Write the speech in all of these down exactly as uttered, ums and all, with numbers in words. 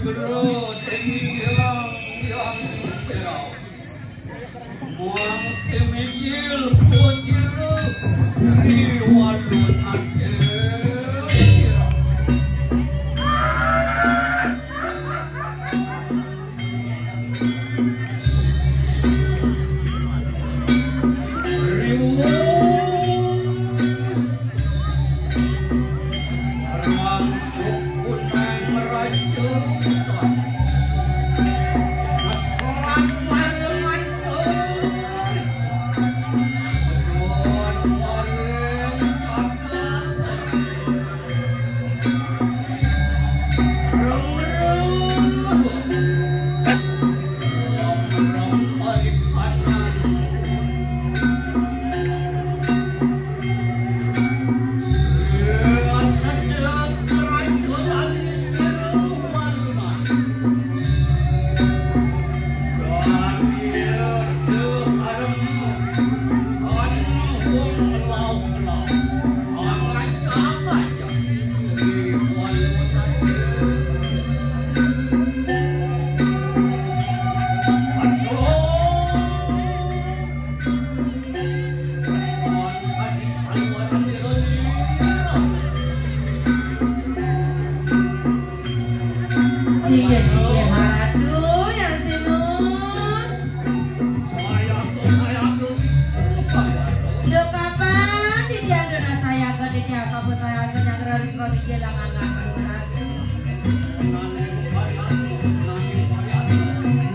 Ro dening Hyang Hyang Sira. Muang temijil kusira riwalun ate. Riwalun. Ruang sukun nang raja besar. Keselamatan raja. Tuhan paling jaga. Reng-reng. Reng-reng paling kanan. Siki, siki, haratu, yang sinun. Duh kapan titiang dina sayaga, titiang sapa sayaga, nyanggra ring sira titiang langgangan.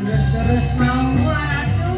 Terus-terus mau, haratu.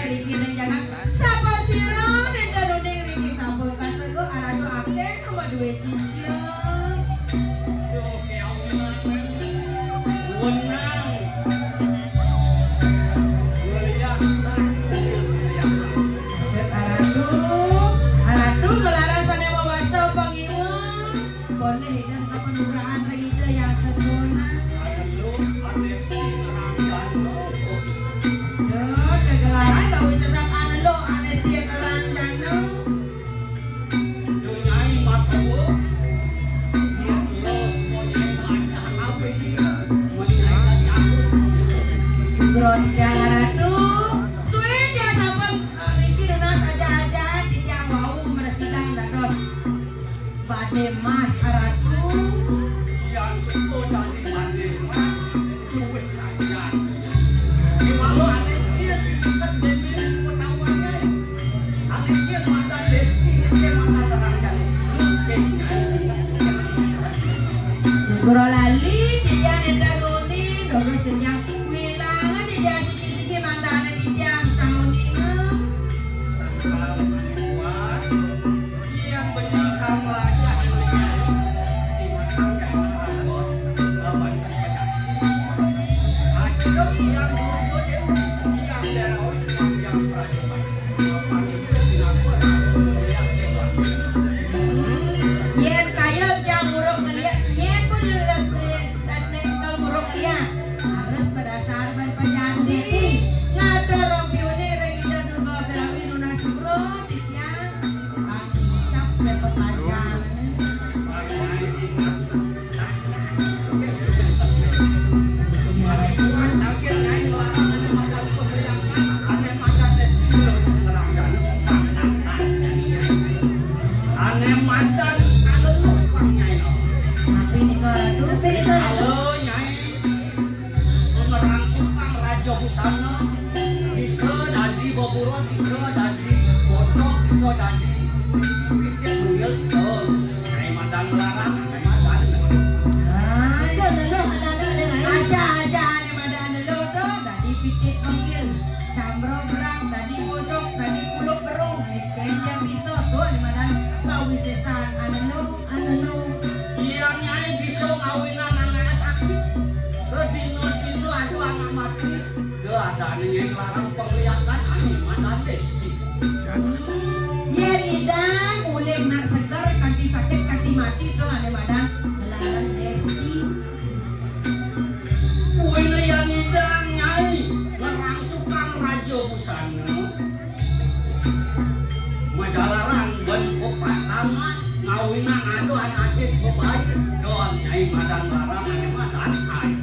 Riki ring jagat. Sapa sira nenten uning riki sampun kasengguh aratu akeh madué sisya. Wenang. Ngeliat satu yang saya. Aratu, aratu nglarang sané mawasta pangiwa. Polih ida kapanugrahan ring Ida Hyang Sesona. Aduh, Panesti nerang jana. Duh, kegelaran kawisésan anelo Panesti nerang jana. Duh, Nyai matua. Terus mau Nyai ngajak apa dia? Mau Nyai tadi aku. Sugra Ratu. Sué dia sampun, eh, niki nunas aja-aja titiang wau mresidang dados badé mas, Ratu. Yang sengko dadi badé mas, luwih sajan. Kéwala ané cilik deket déning sepengetahuannya. Ané cilik madan Desti, ané cilik madan Ranjang. Luwih nyai. Sugra lali, titiang éndah nuni, dados titiang wilangan titiang siki-siki mangdané titiang sauninga. Sangkal maning kuat. Yang benar kang lajah. Di matang yang bagus, lawan kang penyakit. Aja yang duduk, yang berau, yang prajurit. Apa itu, kenapa rakyat melihat hewan? Yén kayun tiang muruk ngeliat, nyén pun yang lihat, lihat, lihat, kalau muruk ngeliat. Harus berdasar ban pejati. Ngatur rompiune ring Ida Durga Berawi nunas sugra, titiang. Bang Icap, ya, pepajan. Ané madan anu tukang nyai. Napi nika, Ratu? Napi nika, Ratu? Halo, Nyai. Ngerangsukan Raja Busana, bisa dadi beburon, bisa dadi bocok, bisa dadi pitik buyel. Oh, Nyai madan larang, Nyai madan. Ah, iya, lho, ada, ada, ada lain. Aja, aja, ané madan lho, to, dadi pitik buyel, cambro berang, dadi bocok, dadi kuluk beruh, niki yang bisa, to, ané madan kawisésan, ané lho. Anu, Nyai bisa ngawinang anaké sakti. Sedina-dina ada anak mati. Ké adané Nyai nglarang pangliakan ané madan Desti. Yén Ida mulih nak seger kanti sakit kanti mati to ané madan nglarang Desti. Kuwi yén Ida Nyai ngerangsukang Raja Busana. Majalaran ben pepasangan ngawinang ada anaké bebaik, don Nyai madan larang ané madan ayu.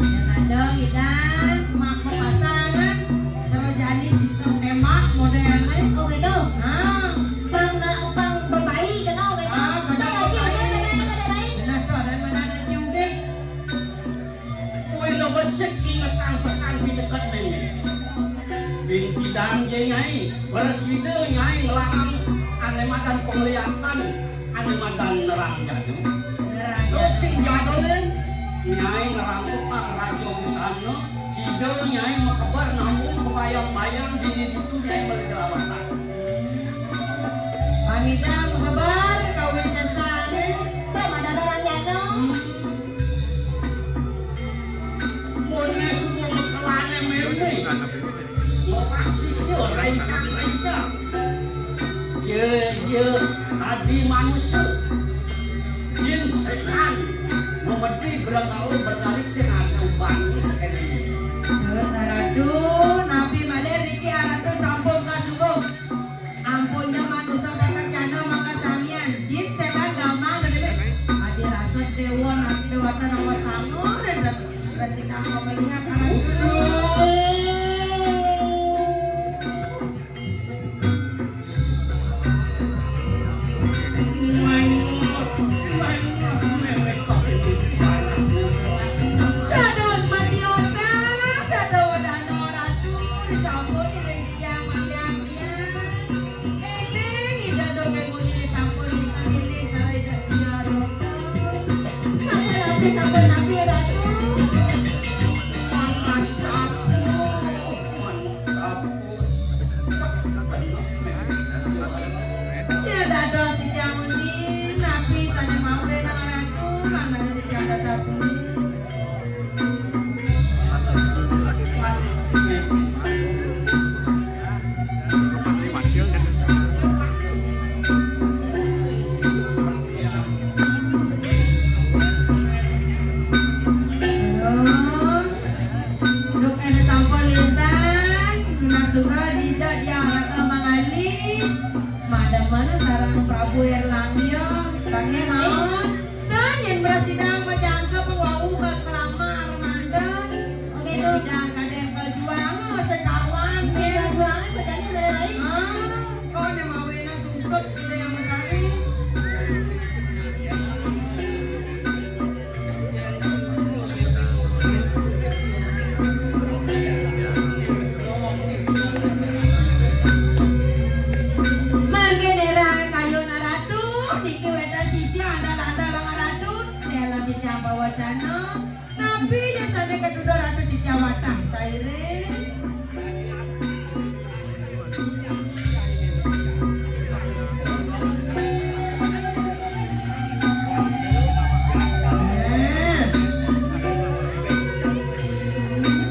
Yén ada Ida mak pepasangan, terus jani sistem tembak modélé. Oh, gitu. Ah. Pang, pang bebaik, kenal, gitu. Ah, benar, bebaik. Benar, tuh, ada madan ayu, gitu. Kuwi lho besik ingetang pesan piteget mene. Bin kidang Nyai, prasida Nyai nglarang ané madan pangliakan, ané madan nerang jana. Terus sing jadone, Nyai ngerangsukang Raja Busana, sida Nyai makeber namung kabayang-bayang dini ditu Nyai malih kelawatan. Pamit makeber kawisésané, to madan nerang jana. Hmm. Mone suku mekelané mémé. Ngorasi sira rencang-rencang. Yé, yé, adi manusa. Jin sétan. Memedi berengkala bergaris sing ada ubani tekéné. Duh, Ratu, napi malih riki Ratu sampun kasuwung. Ampun ya manusa kata janda maka samian. Jin sétan gampang gedé. Adi rasa déwa nabi déwata nawa sangun dan resikang pamelihan anak. Dados matiosan, dadawa dana ratu, disampun iring titiang maliang-liang. Éling, Ida dongéng muni sampun lintang éling sareng Ida Hyang Loka. Sampun napi, sampun napi, Ratu? Mangastapu, Sura dida dia, eh, mangali, mademen sareng Prabu Erlangga, sangé naon? Tah nyén bersidang majangkep wau ka kelamar manten. Oké, tuh. Sidang kadén perjuangan sekawan, sih. Perjuangan bedanya dari lain. Ah, kok ada mawena sungsut gitu yang mencari. Mangkin éra kayun Ratu, niki wénten sisia andal-andal Ratu, dalam dicampa wacana, napi ya sané keduda Ratu di jawatan sairing.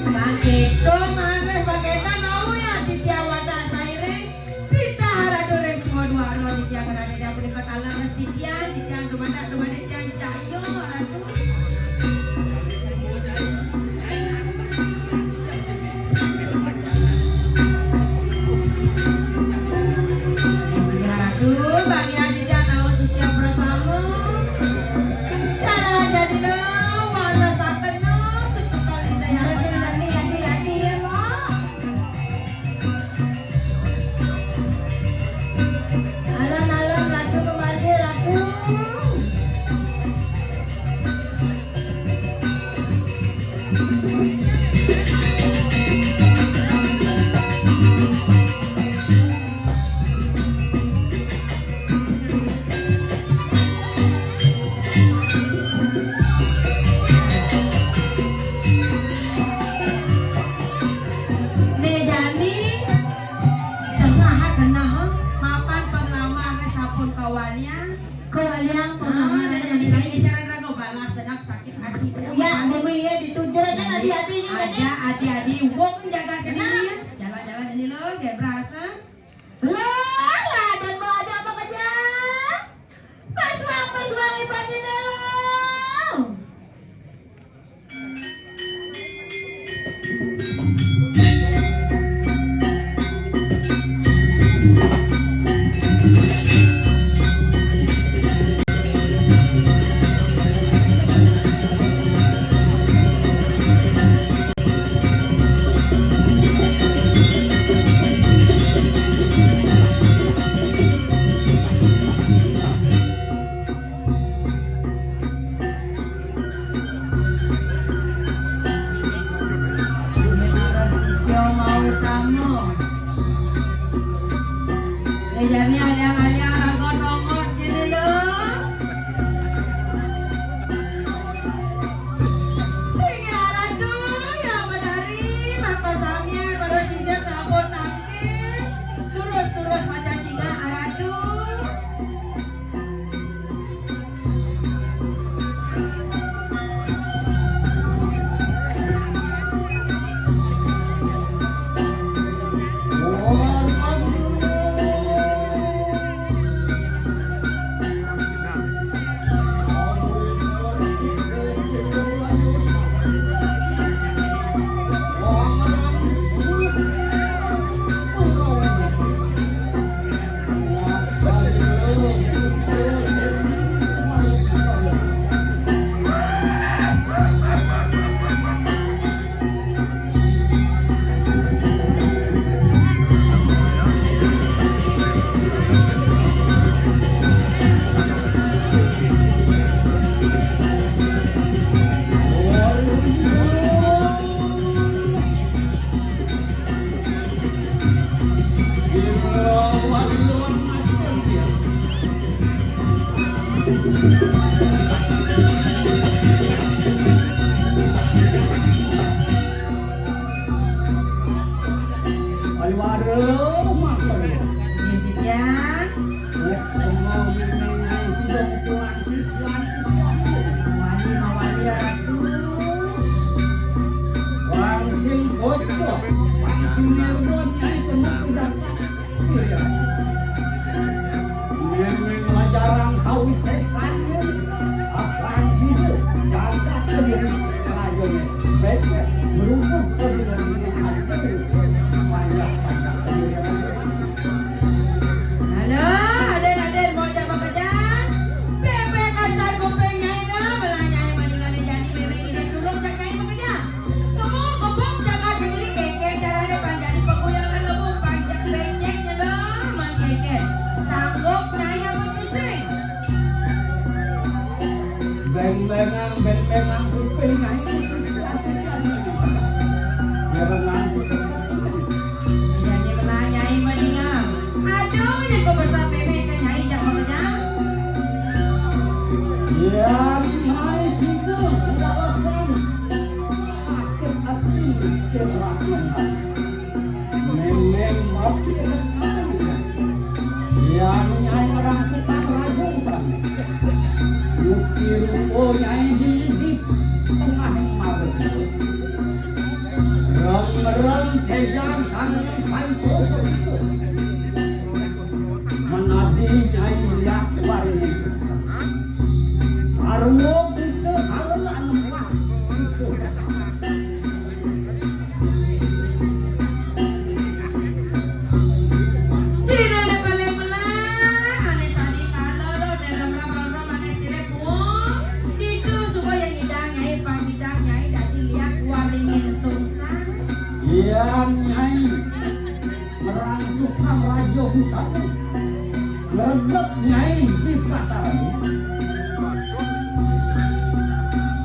Nah. Begitu, maneh, begitu, mau ya, di Jawa tak sairing, kita harap dulu semua dua roh di jalan ada yang berdekat Allah, mesti dia, di jalan rumah tak, rumah dia, yang cayo, aduh. Aduh, Bang Yadi, jangan sisia bersama. Salah jadi lo, warna saken lo, susu kali daya. Hati-hati, hati-hati ya, Mak. Alon-alon, Ratu kembali, Ratu. Né jani, saha kenah, mapan penglamar sampun kawalian. Kawalian penglamar. Ah, dan jani kali bicara raga balas dendam sakit hati. Ya, demi ya ditujur kan hati-hatinya tadi. Ada hati-hati, wong jaga kediri. Jalan-jalan ini lo, kayak berasa. Lo, lah, dan mau ada apa kerja? Pas wang, pas wang, ibadah lo. Sisya mau tamu. Ejane aliang-aliang raga tongos kene lho. Sing aradu ya medari, maka sami para sisya sampun tangkil. Terus-terus maca cingak aradu. Aliwara matur. Nggih, Titiang. Wah, semua ini nyai sidang pelansis, lansis, ya. Mawali, mawali, ya, Ratu. Wangsin bocor, wangsin nirgon, nyai penuh kedatangan. Iya. Miming lajarang kawisésan, apaan sih itu? Jagat kediri kerajaan. Bebek berubah sebenarnya. Banyak, banyak. Tapi dengan kamu, ya. Ya, Nyai ngerangsukan raja sana. Bukti rupa Nyai di, di tengah marga. Reng-reng kejar sang panca puspa. Menadi Nyai liak waring sukses. Sarwa buta kala anemah. Dina ne paling melah, ane sadi kala lo, dalam raga ane sirep kuong. Ditu suba yang ngidang Nyai, pangidang Nyai dadi liak waringin sungsang. Iya, Nyai. Ngerangsukan raja busana. Ngregep Nyai di pasar.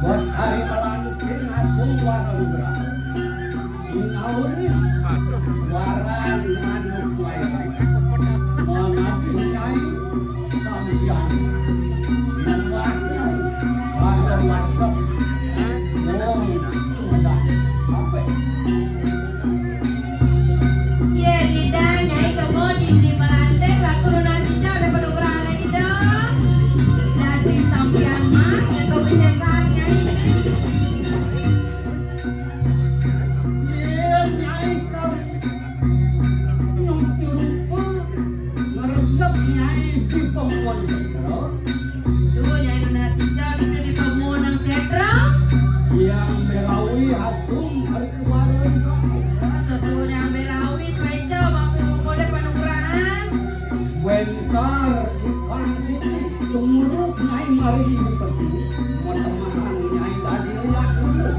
Buat hari melangking asung warung gerah. Sinawurin suaran manuk lain. Manapi Nyai sambian. Simbah Nyai. Ada warteg. Wong Sumedang. Apa? Yén Ida Nyai temu di, di Melanting, laku nunas ical daripada urang anak Ida. Dadi sampian mah, nyén to bisesar Nyai. Yén Nyai kari nyuci rupa, ngregep Nyai di pemon setra. Duh, Nyai nunas ical di, di pemon nang setra. Yang berawi asung Suara. Sesuunan berawi sueca, bapa mengkode panugrahan. Wentar tukang sini, sumurut Nyai mari ibu pertiwi, matemahan Nyai dadi liak dulu.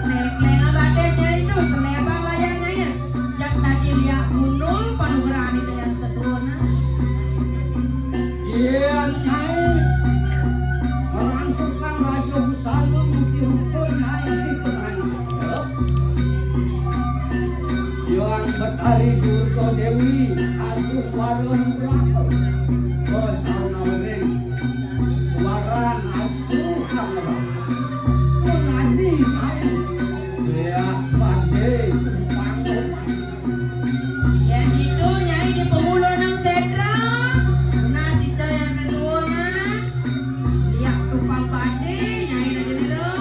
Nekleng batis Nyai tu, selebang layar Nyai. Jak dadi liak gundul, panugrahan itu yang sesuunan. Iya, Nyai. Rangsukan Raja Busana mungkin rupa Nyai di penang sedep. Yang Betari Durga Dewi asuh wara nugraha. Bos ana ring suaran asuh nugraha. Menadi Nyai. Ya, badhe tumpang lepas. Yén ditu Nyai di pengulun nang setra, nunas ical yang sesuunan, liak tumpang padi, Nyai dadi lelo.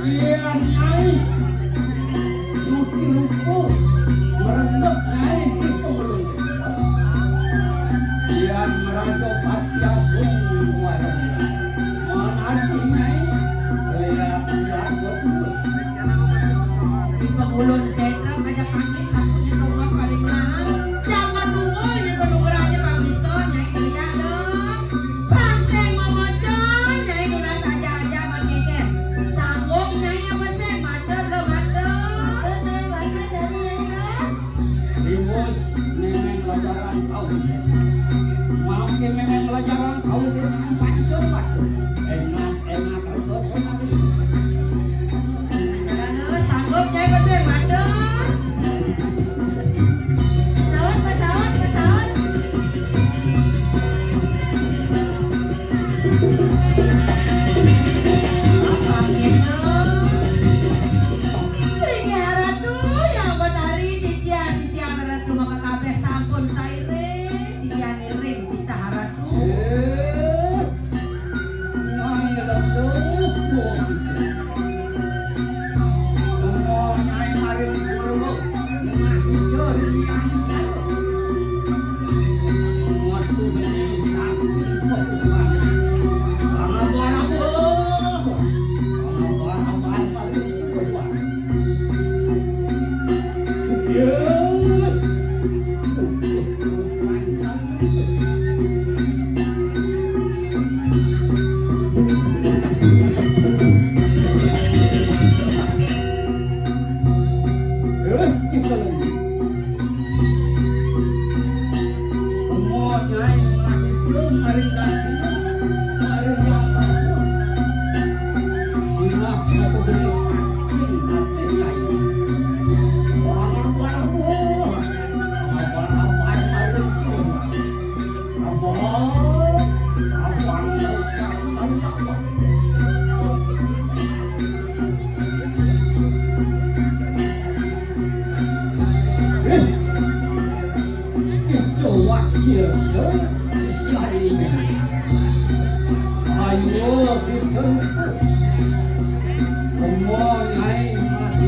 Yén Nyai nuki rupa, ngregep Nyai di pengulun setra. Yén meraja pati asung warung. Menadi Nyai, liak jago dulu. Di pengulun setra aja panggil, aku nyetuas paling mahal. Jangan tunggu ini penunggurannya Pak Bisa, Nyai kelian lo. Pansing mamocon, Nyai nunas aja-aja makikin. Sanggup Nyai apa sing? Matur lo, matur. Matur, Nyai, matur, Nyai, Nyai. Riwus, memeng lajaran kau sesi. Mau ke memeng lajaran kau sesi, pancur, matur. Enak, enak, regoso, matur. Terus sanggup Nyai pesen matur.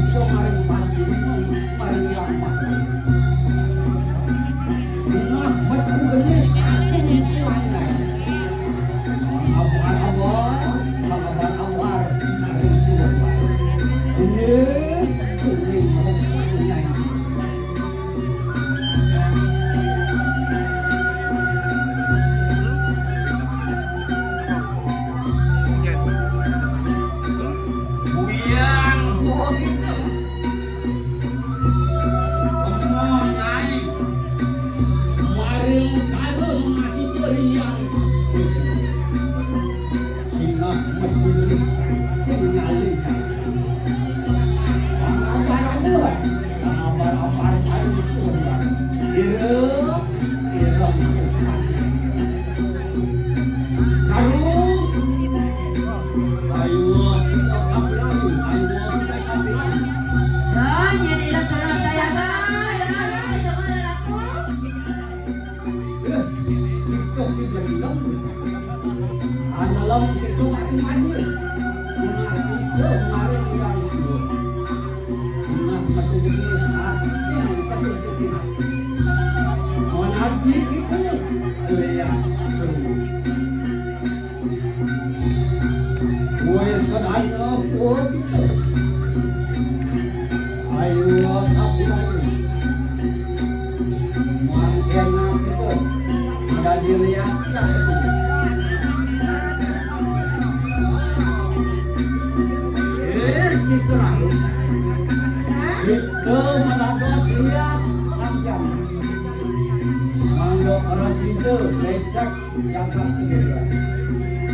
Maring pasiripun, maring lampah. Sinah metu geni saking silangan. Abar-abar, abar-abar, maring silangan. Kuning, kuning, kuning. Buyang, buyang. Kema, Nyai. Maring karo masih ceriang. Sinah metu gelis saking ngalih. Abar-abar, abar-abar, abar-abar. Ireng, ireng. Ayo, kita kapilan, ayo, kita kapilan. Dah, jadi lah terasa ya, Bang. Ya, ya, ya, ya, ya. Eh, kita kapilan. Analam kita mati-mati. Mas kita mari yang sibuk. Sunat metu geni saking ketujuh pihak. Monarki iku lihat. Wis sedaya pun. Ayo, tapi ayo. Mangkena kita. Udah dilihat. Eh, gitu lalu. Itu menados lihat sampeyan. Mangga prasida becak jagat negara.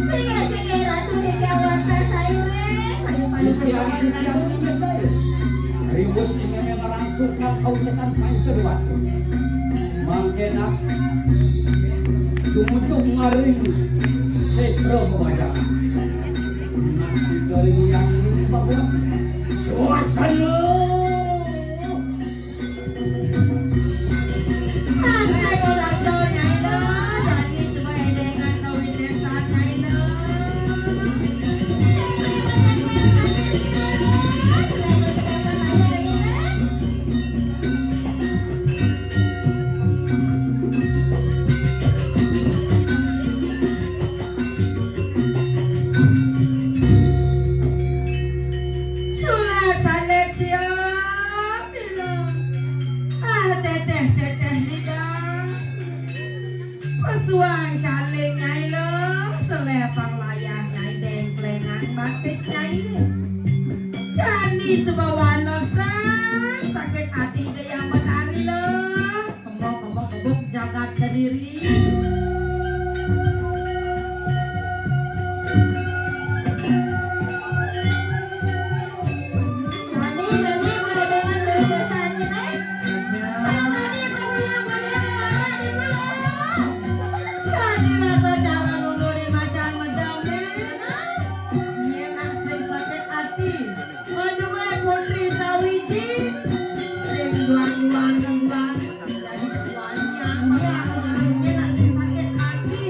Singgih-singgih Ratu Dewi Awasa sairing. Sisian-sisian ini saya. Riwus ini merangsukan kausesan panca dewata. Mangkena jumujuk maring setra bebajakan. Mas Peter yang ini bawa suasana. Surat salet siap, Lila. Ah, teteh, teteh, Lila. Pesuang caling Nyai lo, selepang layah Nyai dengklengan batis Nyai. Jani sebab walesan, sakit hati dia yang menari lo. Kembok-kembok kebuk jagat kediri. Nani, nani, boleh dengan prinsesanya, eh? Nani, boleh, boleh, boleh, boleh. Nani rasa cara nunduri macan medam, eh? Iya, nak sing sakit hati. Waduh, eh, Putri Sawiji. Sing wangi-wangi, Bang. Jadi ketuanya, Bang. Iya, nak sing sakit hati.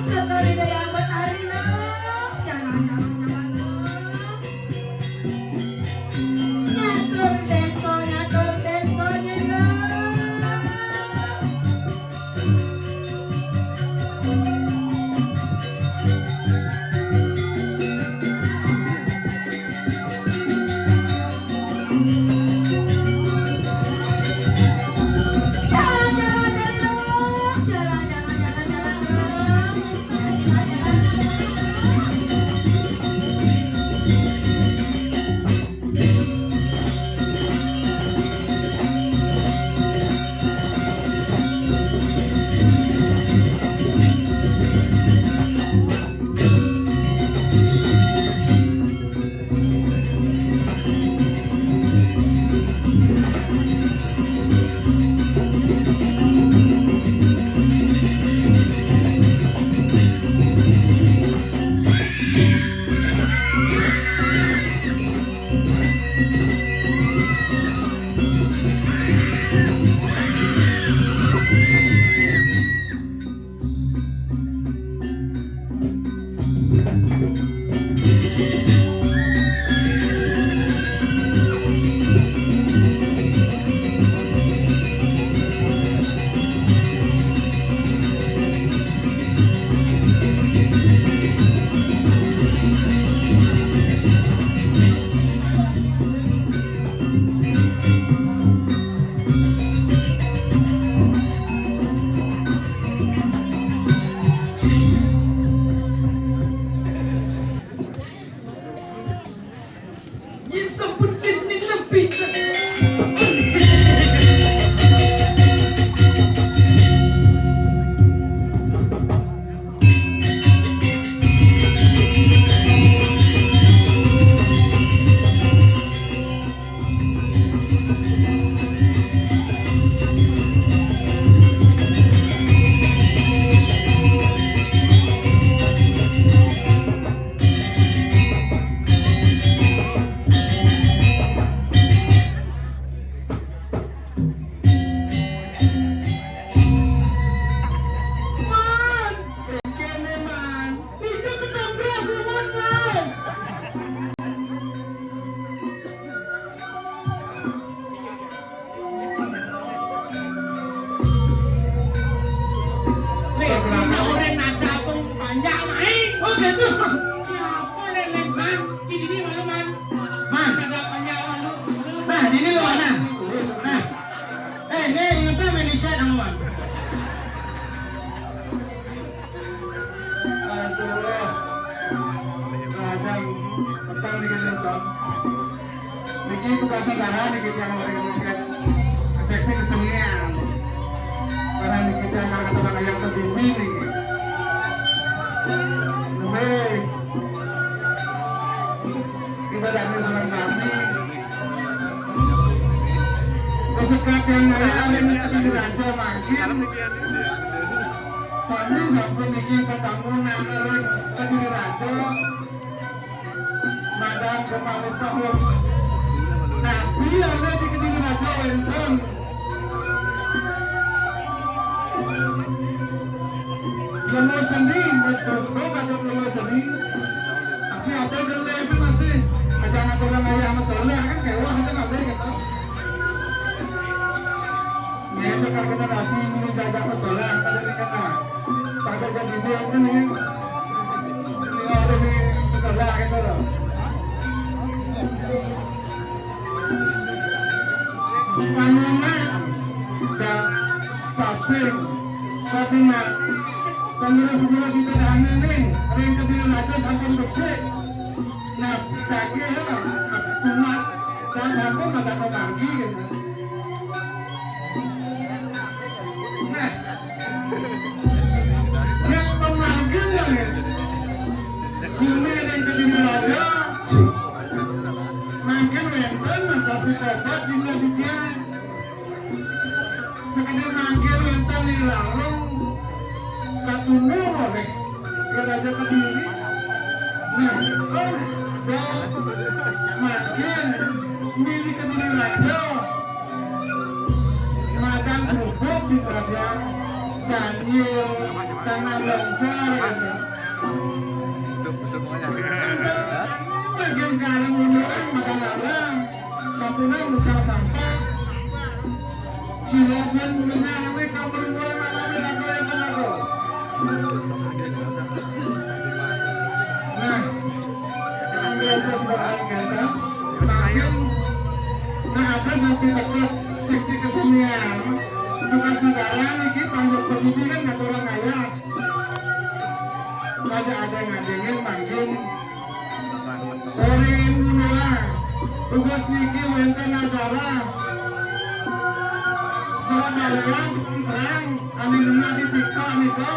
Sekali daya betari lo, jalan, jalan, jalan lo. Nyatur desa, nyatur desa, nyatur. Yen sampun kene nepi. Man, kene, man. Ijo ketabrak, man, man. Nih, Cina orang nada pun panjang, main. Oh, gitu. Siapa, Nek, Nek, Man? Cina ini malu, Man. Man. Nada panjang, malu. Nah, ini lo, mana? Nah. Eh, ini ingat apa, Indonesia, kamu, Man? Aduh. Kadang petang dikit, petang. Niki bukan sembarang niki, yang orang lihat seksi kesenian. Karena niki yang kata orang yang peduli niki. Lebih ibaratnya seorang kami. Pesekat yang ngaya alim di raja mangkin. Sami sampun niki pembangunan ring Kediri Raja. Madang kepala tahun. Tapi oleh di Kediri Raja wonten lemo seni, betul kata lemo seni. Tapi apa jelek itu masih aja ngatur ayah masalah kan kewah itu kali gitu. Nih, bakal generasi ini jajak masalah pada ini kan, nah. Pada jadi dia kan nih. Ini orang nih masalah gitu loh. Panuna dan paping, tapi nah, pengurus-pengurus itu dana nih, ring Kediri Raja sampun becik. Nah, daging ya, tunas dan sampun pada kebangki gitu. Nah, nek pemangkin ya, bumi ning Kediri Raja, mangkin wenten, tapi kobat tinggal di dia. Sekedar mangkin wenten di larung, katunu oleh. Ke Raja Kediri. Nah, oh, dan makin milik Kediri Raja. Madang kerupuk di Raja. Banjir, tanah longsor, gitu. Bagian karang ulang, makan alam, sampuna buka sampah. Silakan mengenai kamu berdua malam ini, aku yang kenal. Nah, ambil persembahan kata, makin, nah, ada satu dekat seksi kesenian, juga sekarang ini panggil pendidikan kata orang kaya. Raja ada ngadengin manggung. Ore mula tugas niki wonten acara. Terus kalian terang, kami dengar di TikTok niku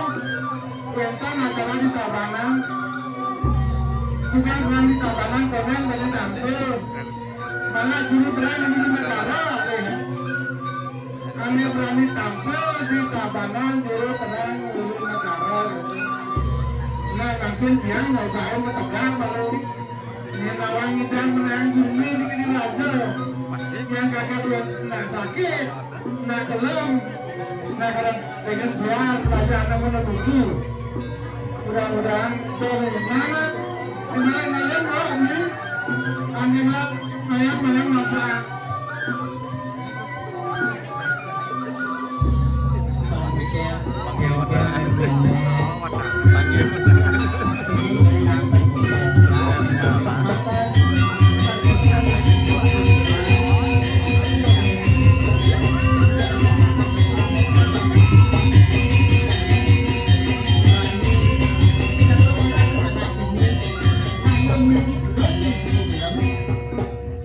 wonten acara di Tabanan. Bukan orang di Tabanan, konon banyak tampil. Malah juru terang ini di negara, eh. Ane berani tampil di Tabanan, juru terang, juru negara. Nah, mungkin dia nggak tahu menegak, kalau ini lawan ngidang menang bumi di kini raja. Yang kakak dua, nah, sakit, nah, kelem, nah, kadang dengan jual, raja anak mana lucu. Mudah-mudahan, sorry, mana, kemarin-kemarin, oh, ini, anjingnya, mayang-mayang, maka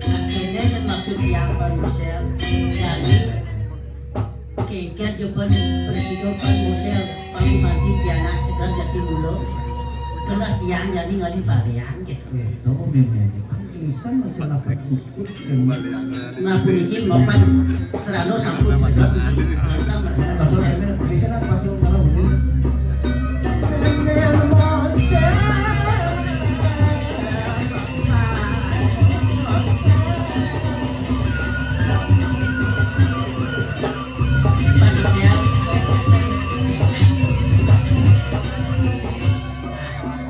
Akhirnya kan maksud yang Pak Michel, jadi kengket jo pen presiden Pak Michel, Pak Bupati pianak segar jati mulo, itulah tiang jadi ngalih balian gitu. Eh, kamu memang bisa masalah perkutut. Nah, puniki mapan serano sampun sedot niki. Mantap, mantap. Bisa pasti kalau begini.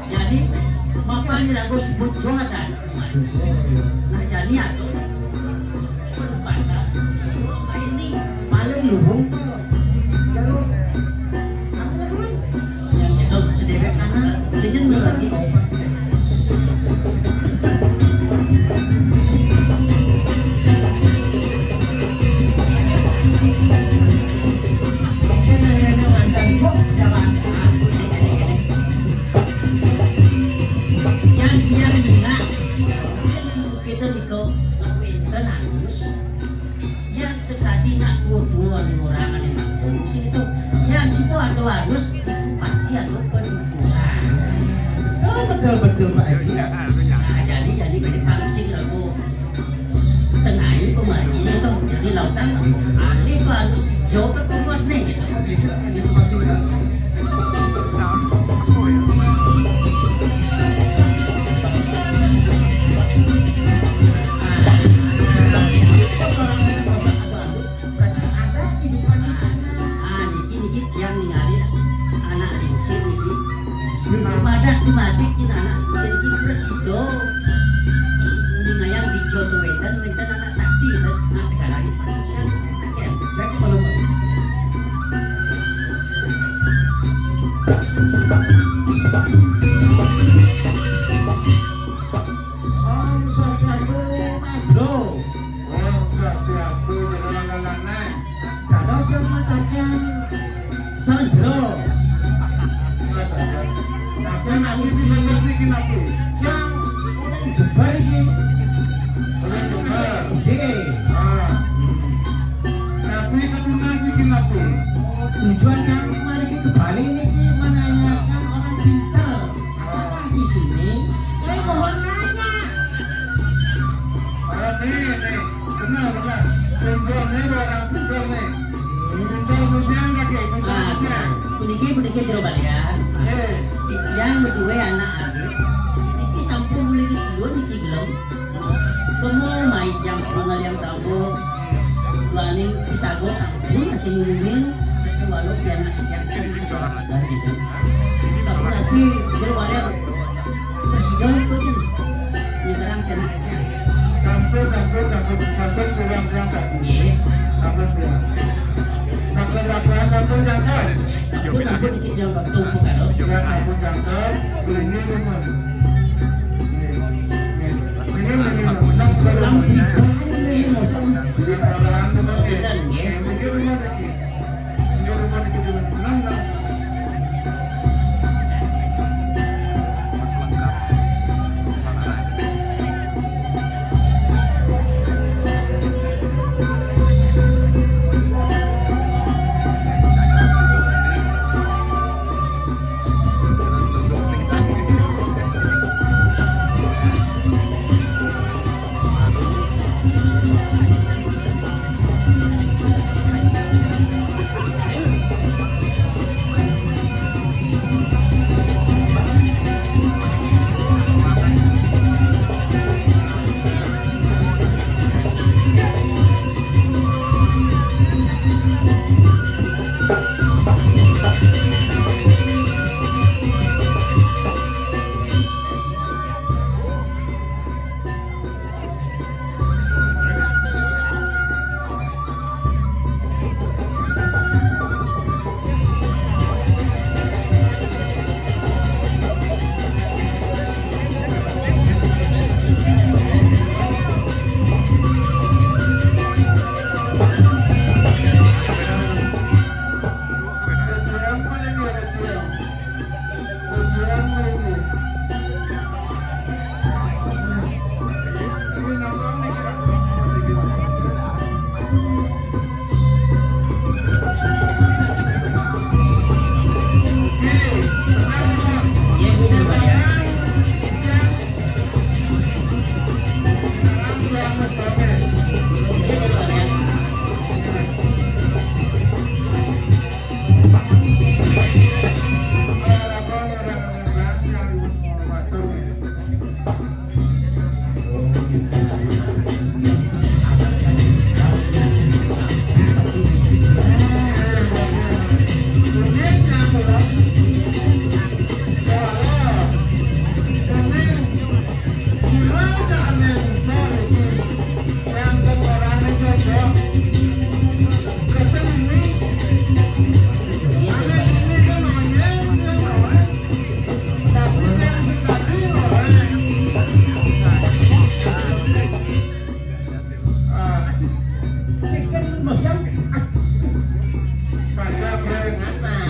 Jadi, mapan lagu sebut Jonathan. Nah, jadi aku ini paling luhung. Jalur. Yang kita sederet karena listen dulu lagi. Yang, yang, yang, kita di kau, aku enten angus. Yang sekali nak dua-dua nih orang ada yang sini tuh. Yang semua ada angus, pasti ada penuturan. Oh, betul-betul, Pak Haji. Nah, jadi, jadi, jadi paling sing aku tenai pemaji itu. Jadi lautan, aneh tuh angus hijau ke terus nih, gitu. Bisa, ini pasti enggak. Ah, niki, niki tiang ningali anak lingsir niki. Madak dimadik kin anak lingsir niki presido. Muni ngayang dijo tuh wénten, wénten anak sakti, wénten. Nah, sekarang ini. Jadi kalau Om Swastiastu, Mas Bro. Om Swastiastu, jenengan lanang. Dados yang mataken sareng jero. Nah, kowe nanti di lembut niki napi? Yang uning jebar iki. Uning jebar. Nggih. Ah. Napi keturunan iki napi? Oh, tujuan kami kemarin ke Bali ini menanyakan orang pintar. Apa di sini? Saya mohon nanya. Oh, nih, nih. Benar, benar. Pintar nih, orang pintar nih. Pintar mudian lagi, pintar mudian. Puniki, puniki jero balian. Eh. Titiang beduwe anak alit. Niki sampun mulih kidul niki gelem. Kemu main jam sepuluh yang tahu. Wani pisago sampun masih ngumumin. Tapi walau dia anak yang kan sekolah dari itu. Tapi dia walau tersidang itu kan. Ini barang kena aja. Sampun, sampun, sampun, sampun kurang jangka. Iya. Sampun kurang. Sampun, sampun, sampun, sampun. Sampun, sampun, ini jam waktu bukan loh. Ya, sampun jangka. Belinya rumah. Iya. Iya. Ini, ini, ini. Nang, nang, nang. Iya. Iya. Iya.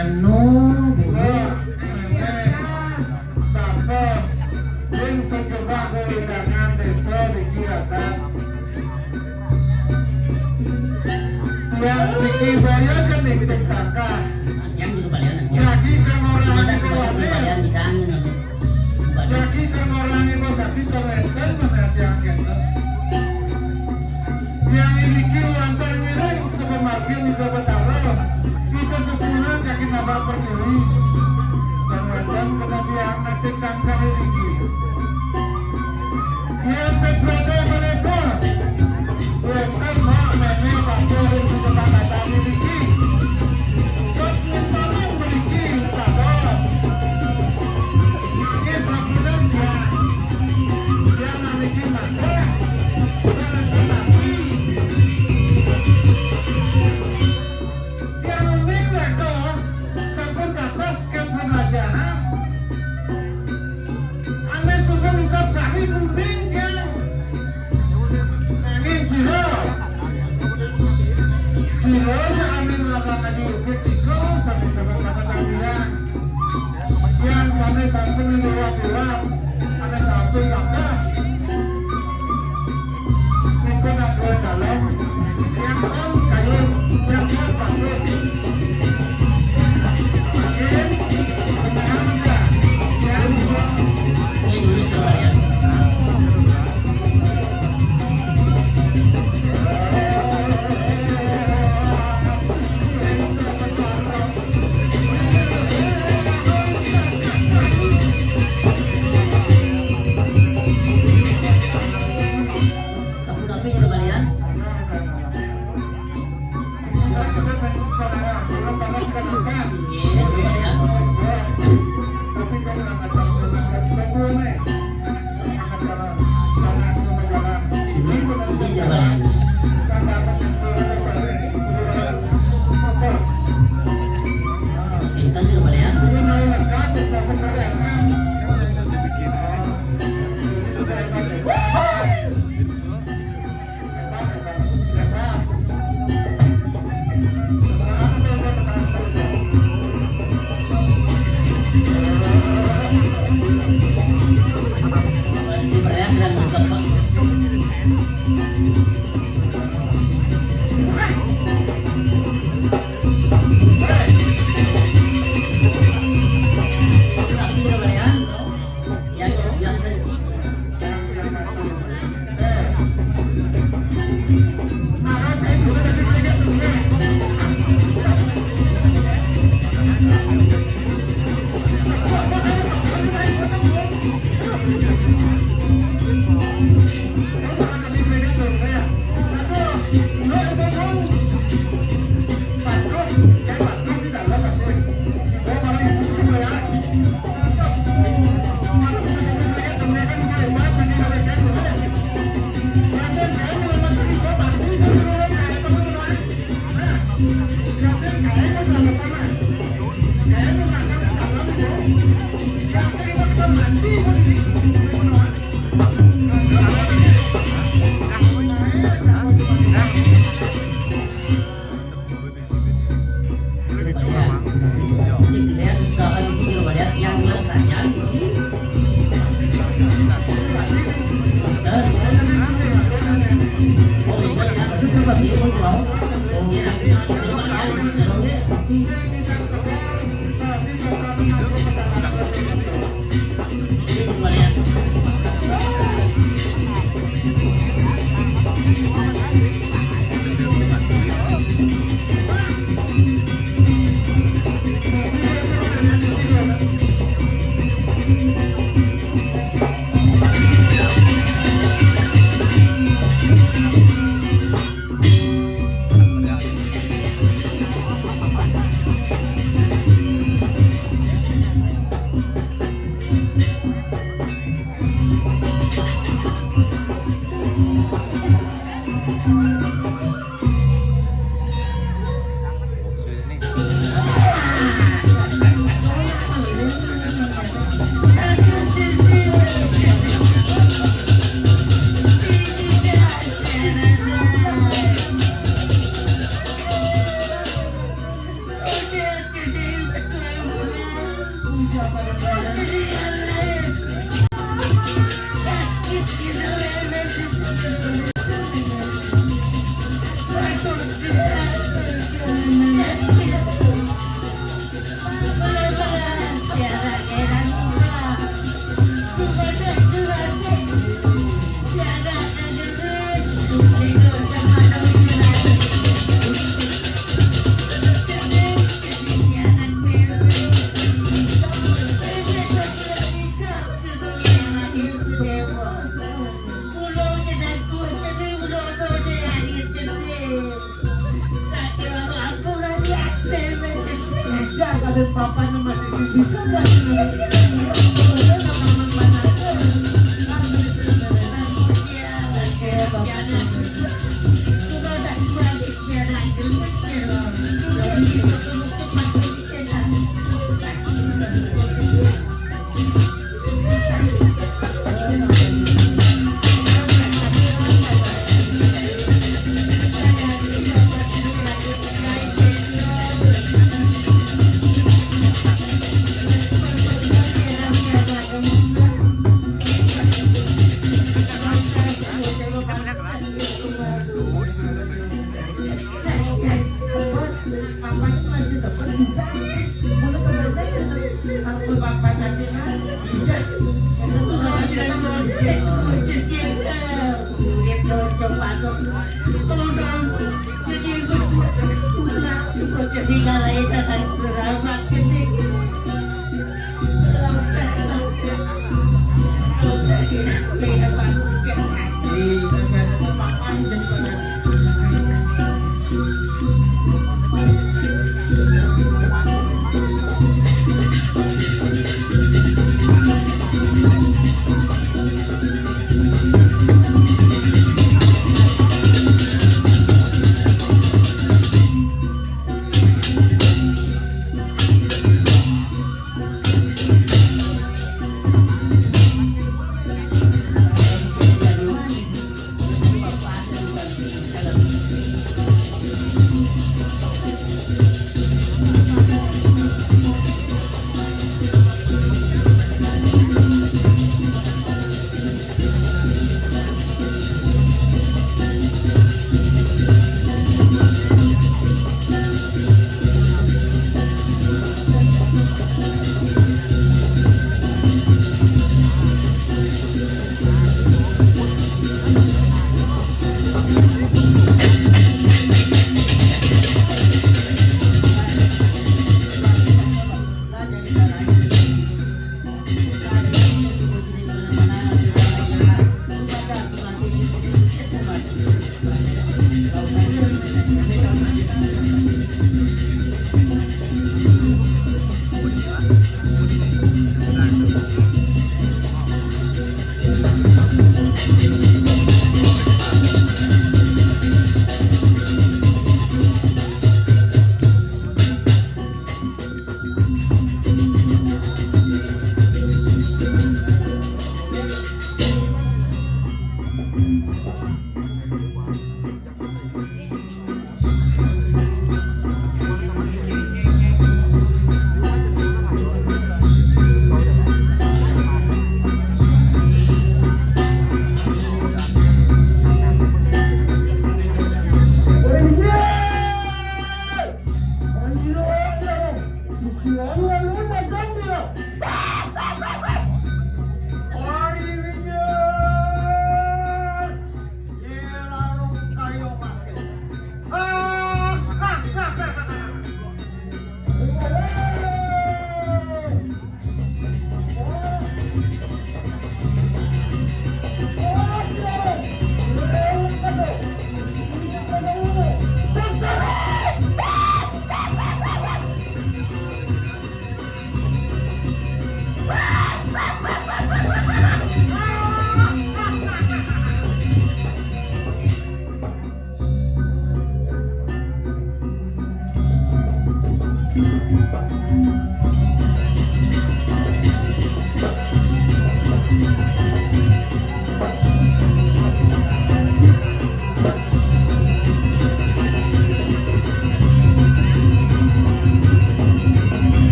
Anu, Bu. Bapak, sing sejebak undangan desa niki, Kang. Yang niki saya kan nitip kakak. Yang di kebalian. Jadi kang orang niki wali. Jadi kang orang niki sakit kang enten mana tiang enten. Yang niki lantar ngiring sepemargin di Betara. Kita sesudah kaki nabrak berdiri. Kang enten kena tiang nitip kakak niki. Yang berada melepas. Wonten mak mene pacar ing kesepakatan niki. Kok nyentolin mriki, Pak Bos? Nanging sampun ya. Yang niki mangga. Nanging mati. Yang uning leko sampun dados kepunajaan. Ane suka ngisap sari kuning, Jang. Nanging sira, sira ya ane ngapa ngaji ukit tiga sampai sama kata tanggihan. Yang sampai sampun liwat-liwat, ane sampun kakah. Niku nak buat dalam, yang on kayu, yang on bagus. Makin, tenang aja. Yang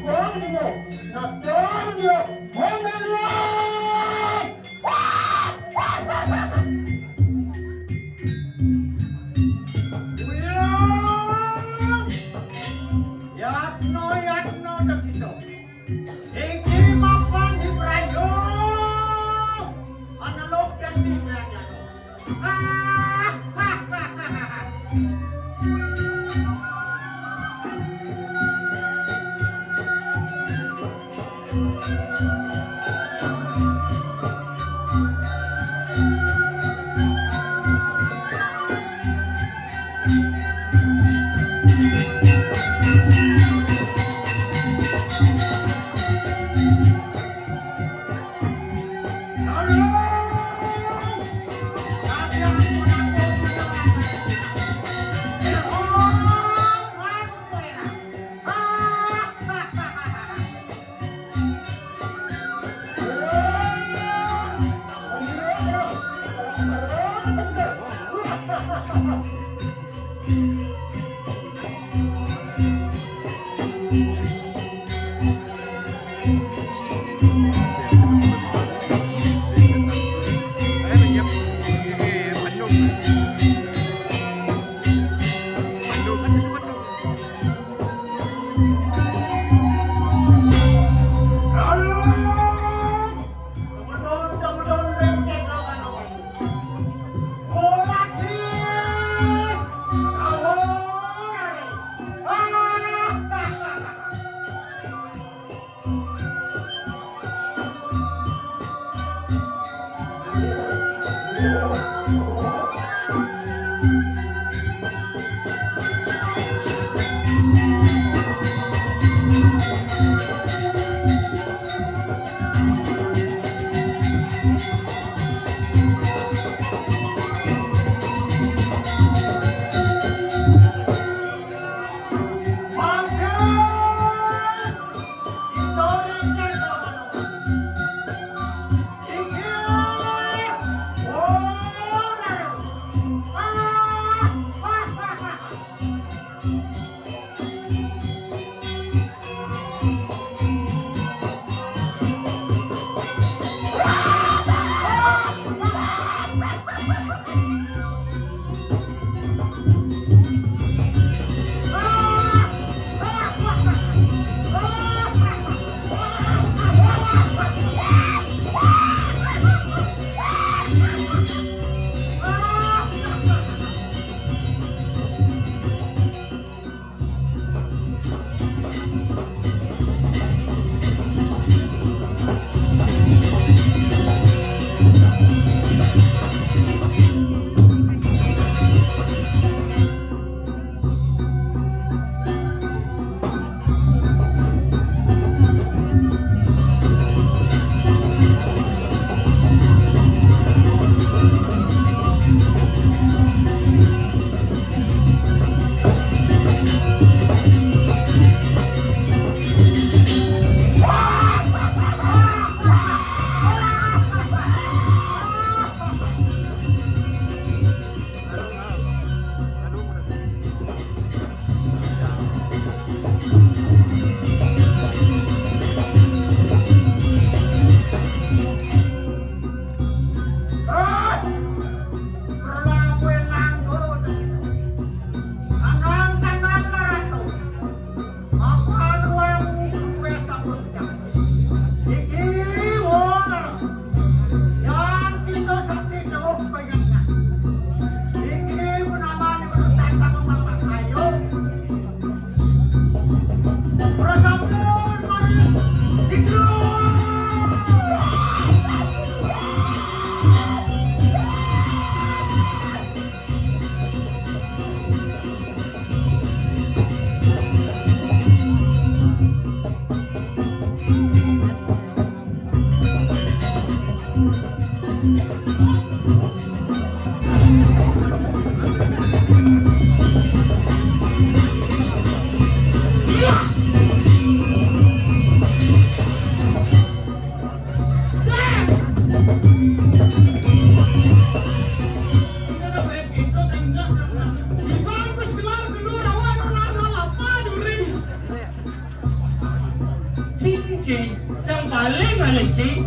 Wong ini, nah, jangan dia. Wong ini. Wiyang. Yatno, yatno, tekito. Iki mapan dibrayo. Analog dan dibrayo. Cing, Cing. Cang paling halus, Cing.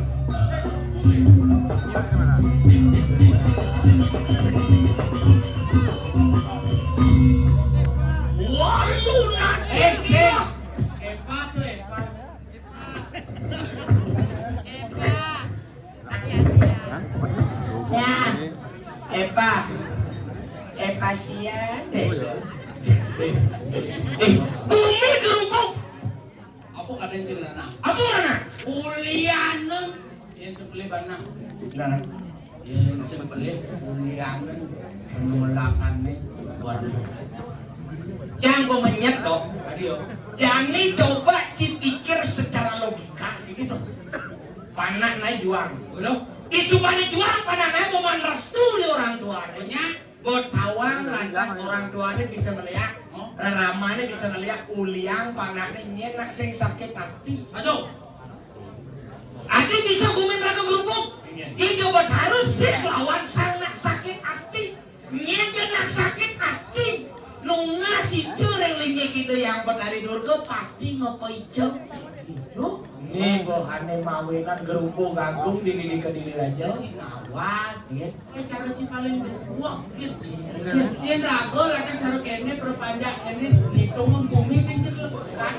Waduh, nanti. Eh, Cing. Epa tuh, Epa. Epa. Hah? Ya. Epa. Epa sian deh. Eh, eh, eh, bumi gerubuk. Apa kata Cing Nana? Apa Nana? Ulianeun. Yang sebelih banang. Nah. Yang sebelih ulianeun. Penolakannya luar biasa. Jangan kau menyet, dong. Adio. Jangan coba cipikir secara logika gitu. Panakna juang. Betul. Di sumpahna juang, panakna mau restu di orang tuanya. Buat tawang lantas orang tuanya bisa melihat, oh, reramanya bisa melihat uliang panaknya nyenak sing sakit hati. Aduh. Ati bisa gumin raga gerubuk. Iya. Itu buat harus sih lawan sang nak sakit hati. Nyén nak sakit ati. Nunga si cureng linggih kita yang petari durga pasti ngepecel. Itu. Nih, bohane mawinan gerubuk agung di, di Kediri Raja. Cinawa. Nggih. Eh, cara ci paling wah, gitu. Yén raga lah kan cara kene perpanjak kene dihitung bumi sing cekel kan.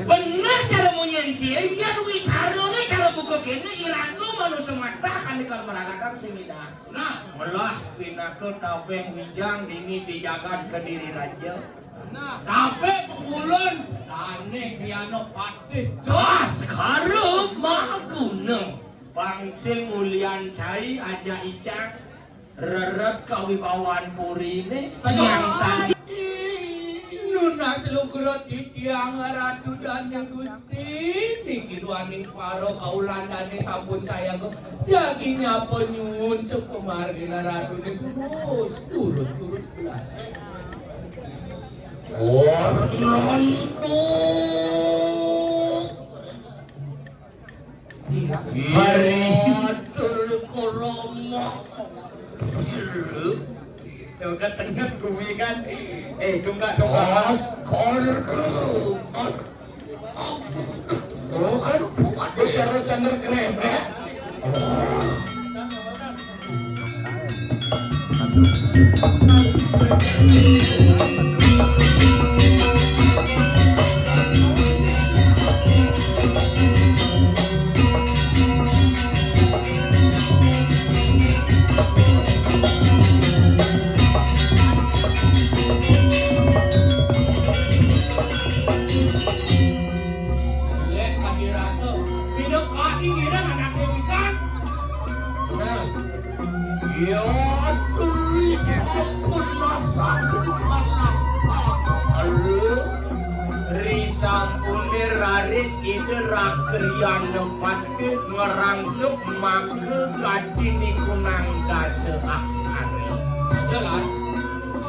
Bener cara munyin ci. Iya, duwi carane cara buka kene iraga manusa mata kan kalau meragakan sing lidah. Nah, melah pinaka tabeh wijang dini di jagat Kediri Raja. Nah, tabeh pekulun, tane piana patih. Das karo maguna. Pangsing ulian cai aja icang. Reret kawibawan purine. Saja. Yang sandi. Nunas lugra titiang Ratu Dane Gusti. Niki duaning para kaulandane sampun sayaga. Yagi nyapa nyuwun sepemargina Ratune terus, turut-turut belas. Ornanto. Hari. Atur kolomo. Tuh kan tengah kuwi kan. Eh, tunggak, tunggak. Askara. Oh, kan bicara sender krebet. Yén kami rasa, pina kadi ngiring anak dewikan. Nah, ya tuli sampun masak di panak paksala. Risampune raris Ida Rakriana pati ngerangsuk maka kadi nikunang dasa aksara. Sajalan.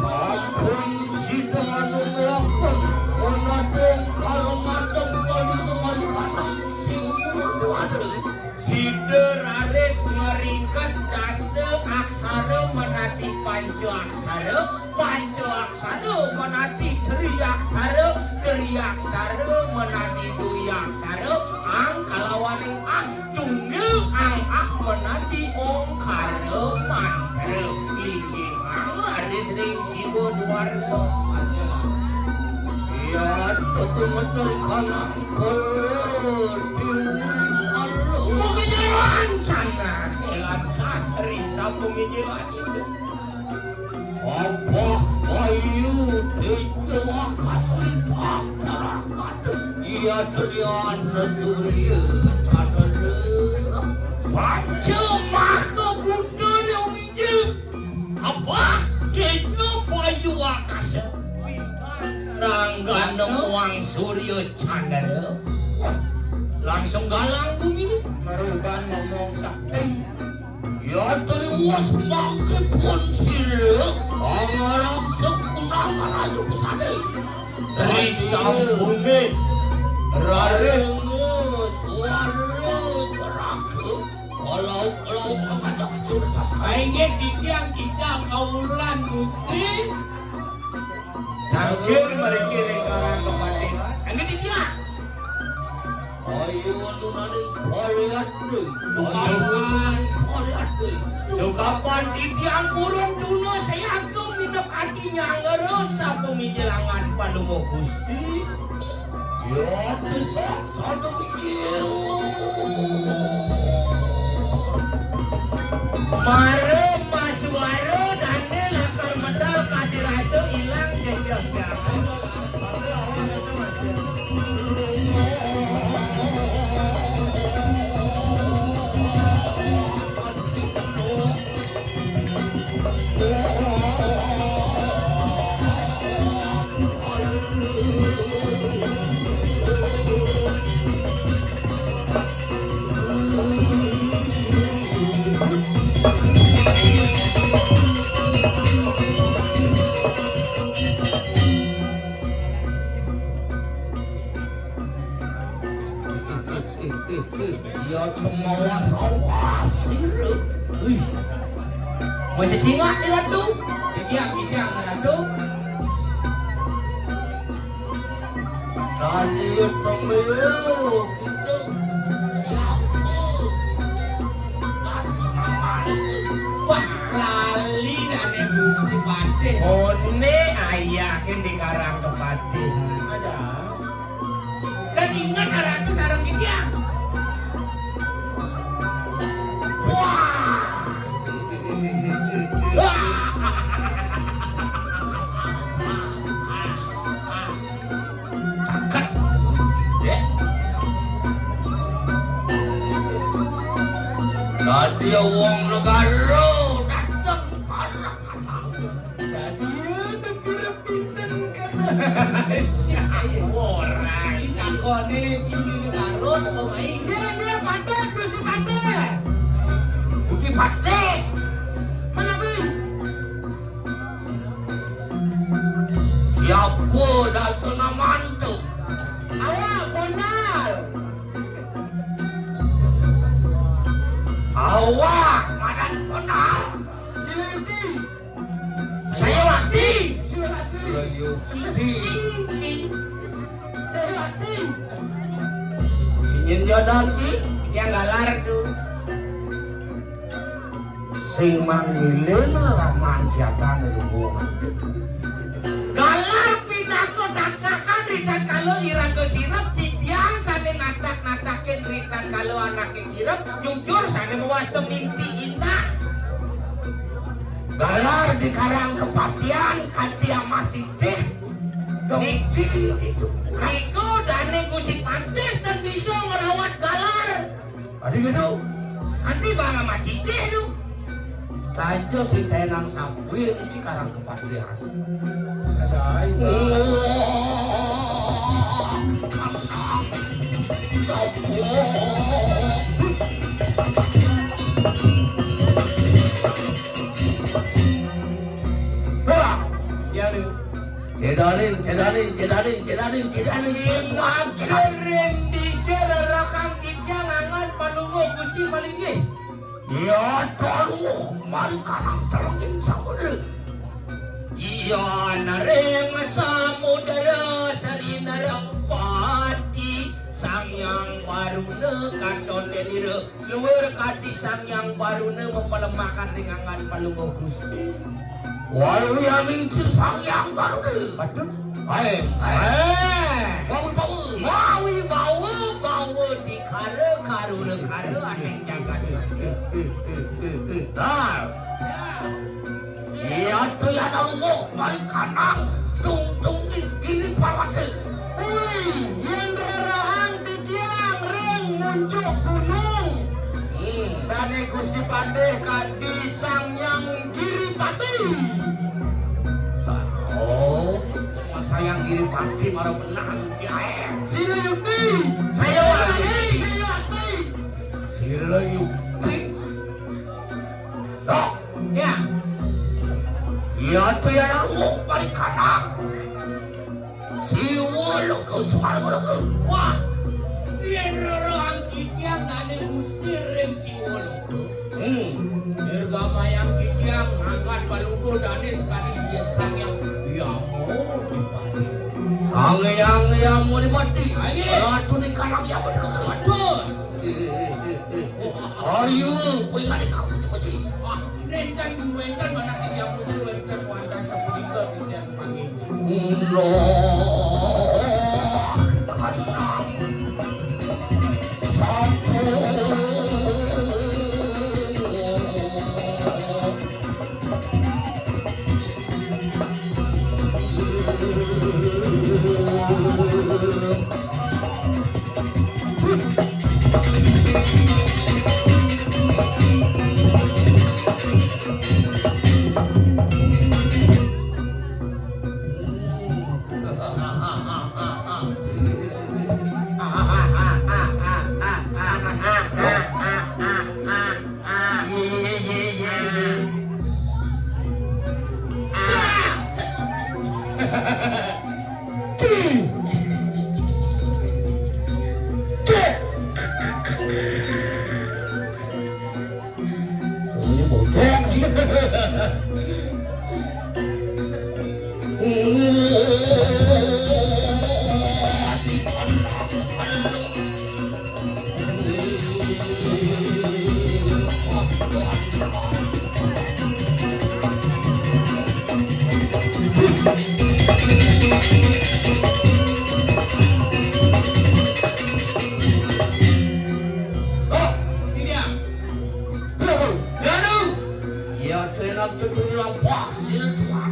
Sampun sida anu nglakon, menadeng karo madeng kali kemalikanang sing kudu ada. Sida raris ngringkes dasa aksara menadi panca aksara, panca aksara menadi tri aksara, tri aksara menadi dwi aksara, ang kalawaning ah. Tunggil ang ah menadi ongkara mantra linggih ang raris ring Siwa Dwarga. Iya, tutu metu ri kanang pertiwi. Mugi jeroan tanah, lantas ri sapungijilan induk. Abah Bayu Tejo Akasari Pangkarakata. Iya, Triana Surya Cakra. Panca Maha Buddha Leo Mijil. Abah Tejo Bayu Akasa. Ranggana Muang Surya Candra. Langsung galang bumi ini. Meruban ngomong sakti. Ya, terus mangkipun sila, pangarap sekunah raja pesane. Risampune, raris. Suara ceraka, kalau-kalau kacang cerdas. Inggih titiang kita kaulan Gusti. Saking mriki ring Karang Kepatihan. Inggih titiang. Ayo nunaning Pariati. Dukapan. Pariati. Dukapan titiang purun tuna sayaga minakadi nyangara sapamijelangan Palungguh Gusti. Ya, desak sadaya. Mara masuara dane lakar medal kadi rasa ilang jejeh jalan. Iya, kemawas awas sira. Wih. Mau cecingak di Ratu. Titiang, titiang, Ratu. Tadi temiu kita siapa? Dasar namanya. Wah, lali dane Gusti Patih. One ayahin di Karang Kepatih. Ada. Dan ingat aratu sareng titiang. Wah. Wah. Caket. Ya. Dadi wong negara dateng parah kata. Dadi negara pinten kan. Ora. Cakone cili karo teko mai. Dia, dia patut, Gusti Patih. Gusti Patih. Menawi. Siapa dasana mantu? Awak Pondal. Awak madan Pondal. Siwakti. Sayawati. Siwakti. Sayawati. Sayawati. Sing nyen jodoh ki? Tiang galar tu. Sing manggiling raman siapan lumbung. Galar pinaka tatakan ritatkala iraga sirep, titiang sane natak-natakin ritatkala anake sirep, nyujur sane mawasta mimpi indah. Galar di Karang Kepatian kanti amat titih. Dong. Nika dane Gusti Patih ten bisa ngrawat galar. Adi gitu. Adi bala mati deh tu. Saja si tenang sapuin si Karang Kepatian. Ada aja. Wah, ya lu. Cedanin, cedanin, cedanin, cedanin, cedanin, cedanin. Ring dija rerakan titiang angan Palungguh Gusti Palinggih. Ya, tolong mari kanang telengin sampun. Iya, naring samudra salina rempati Sang Hyang Baruna katon denira. Luwir kadi Sang Hyang Baruna mapalemakan ring angan Palungguh Gusti. Waluyaning ci Sang Hyang Baruna. Aduh. Hai, hai. Hai. Mawi bawa. Mawi bawa, bawa dikara, karura kara, aneng jagat. Dar. Iya, tu ya, ada luwuk, mari kanang, tung, tung, giri, giri, parwati. Wih, yen rerahang titiang ring muncuk gunung. Hmm. Dane Gusti Patih kadi Sang Hyang Giripati. Sa-, oh, Sang Hyang Giripati mara menang, Cai. Sila yukti. Saya wakti. Saya wakti. Sila yukti. Dok. Ya. Iya, tu ya, nak, oh, balik kanan. Siwa Loka Swarga Loka. Wah, yen rerang titiang dane Gusti ring Siwa Loka. Hmm. Nirgamayang titiang ngangkat Palungguh dane sekadi Sang Hyang Yama Dipati. Sang Hyang Yama Dipati. Aye. Ratu ning kalang Yama Dipati. Ayo, kowe lari kabut kowe iki. Wah, nénten duwénten manak titiang punika wénten wantah sapunika titiang panggih. Kula kanang sampun. Iya, cenah tutur lampah, sira tuan.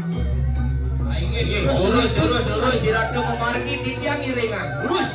Ah, inggih, inggih. Lurus, lurus, lurus. Sira mamargi titiang iringan. Lurus.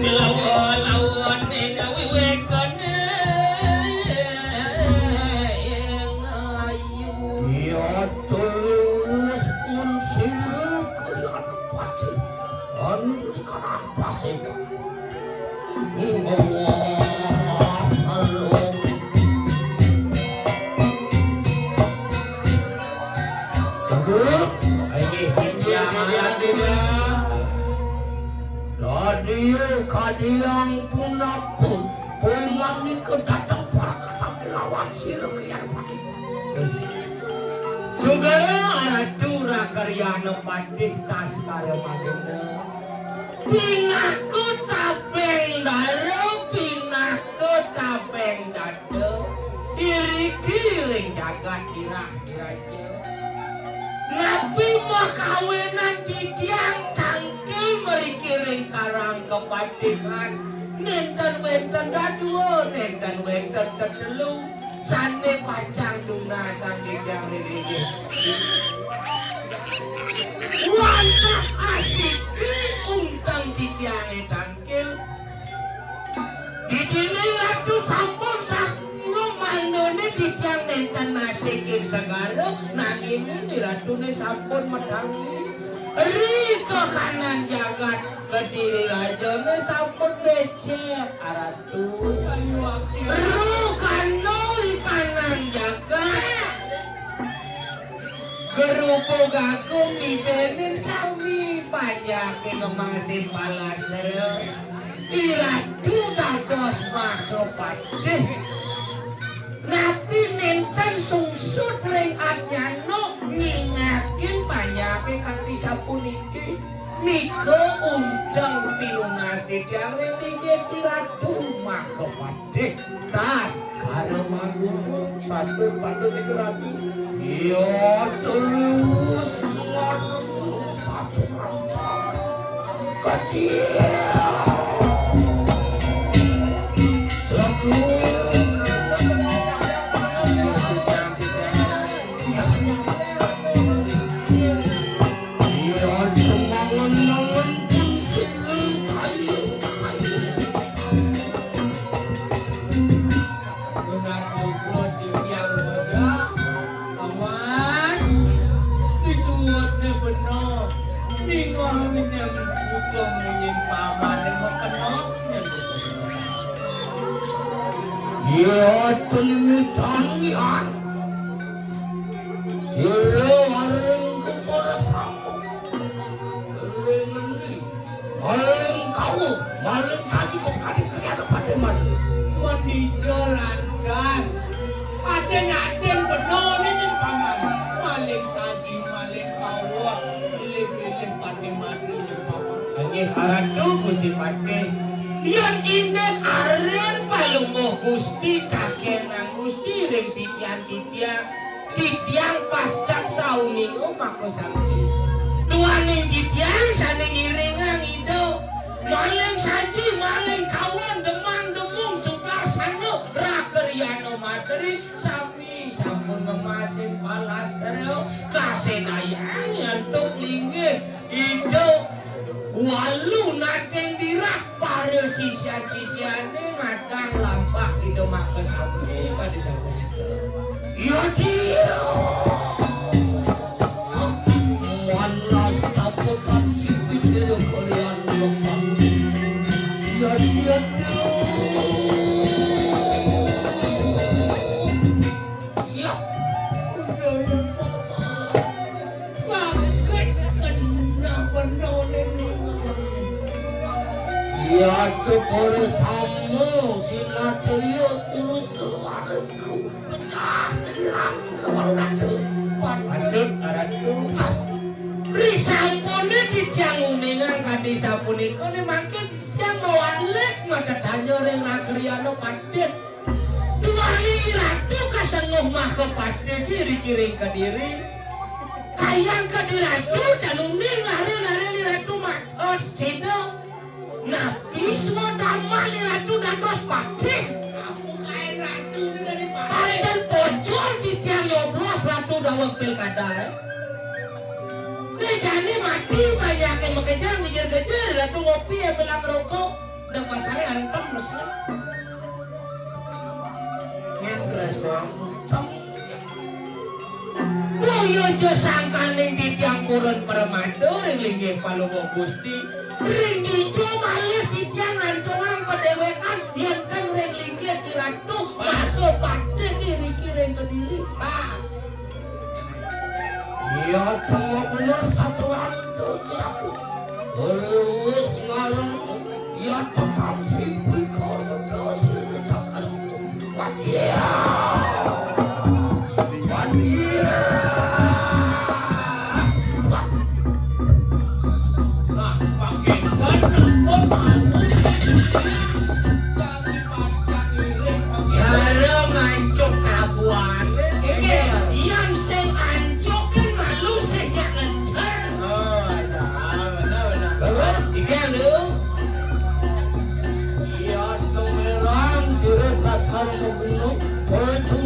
Lawan-lawan ing wiwekaning ayu. Ya tulus pun sira kaliyan pati. Anu ikan apa sih? Inggih, inggih, inggih, inggih. Dadi kadiang punapa? Pumanika dateng para kalawan sira kaliyan pati. Sugara aratu rakaryana patih taskara magena. Pinaka tabeng dara, pinaka tabeng dada. Iriki ring jagat irah iraja. Napi makawinan titiang tangkil mriki ring Karang Kepatihan? Nénten wénten dadua, nénten wénten tetelu. Sané pacang tunasang titiang ring inggih. Wantah asiki unteng titiangé tangkil. Didini Ratu sampun sampun mangdané titiang nénten nasikin segara, nanging Ni Ratuné sampun matangi. Ri kakanan jagat Kediri Rajané sampun becik, Aratu. Rukana ikanan jagat. Gerupug agung didénin sami panjaké ngemasin palastra. Iratu dados mahapatih. Napi nénten sungsut ring ajnana nyingakin panjaké kanti sapuniki? Nika unteng pinunas titiang ring inggih Ratu Mahapatih. Tas karo mangguno patut, patut niku Ratu. Ya tulus. Tunas luput titiang raja. Paman, disuwun ne bena. Ninggal ngenyem buka munyin paman ne makenok. Ya, telimutan ya. Sira waring kepara sama. Ring ngendi? Maling kawon, maling saji kok kadhe kaya padhe mati. Pandija lantas. Aden-aden benane ning paman. Maling saji, maling kawon. Pilih-pilih padhe mati ning paman. Inggih Ratu Gusti Patih. Yen inggih aren palungguh Gusti, kakenan Gusti ring sikian titiang. Titiang pascat sauninga maka sami. Duaning titiang sane ngiringang Ida. Maling saji, maling kawon, demang demung, sudarsana, rakriana materi, sami sampun ngemasin palastara, kasedayang nyantuk linggih. Ida walu nating dirah para sisyan-sisyane matang lampah Ida makasami kadi sapunika. Ya dia. Manas taputan sipit ida kalian lemah. Ya dia. Ya. Sakit kena benone. Ya, tepore sama sinatria terus keluarga pecah dari rancu baru nanti. Patut, Ratu. Risampune titiang uningang kadi sapunika ne mangkin titiang mawalik matetanya ring Ragriyana Patih. Duaning Ratu kasenguh maka patih iri kiring kediri. Kayang kediri Ratu canuning lare-lare ni Ratu matos cedok. Napi semua damel ni Ratu dados patih. Apa kain Ratu ni dari patih? Pancen pocol titiang nyoblos Ratu daweg pilkada. Ni jani mati banyakin makejar ngejar-ngejar Ratu ngopi ya bilang rokok. Udah pasare antem mesra. Ngendres doang. Boya ja sangkaning titiang purun pramada ring linggih Palungguh Gusti. Ring dija malih titiang ngantungang padewekan yen ten ring linggih Iratu masa patih iriki ring kediri. Pas. Iya, cuma bener satu lantu kiraku. Lurus ngarang, iya, tekan sipi kau betul sini sasaran. Padia. Padia. Nah, pakai kan ampun malu. Cara ngancuk kabuane. Iya, yang sing ancuk kan malu sing ngejar. Oh, ada, benar, benar. Bagus, iki lho. Iya, tong lerang, sirip kasar mobil, ora cuma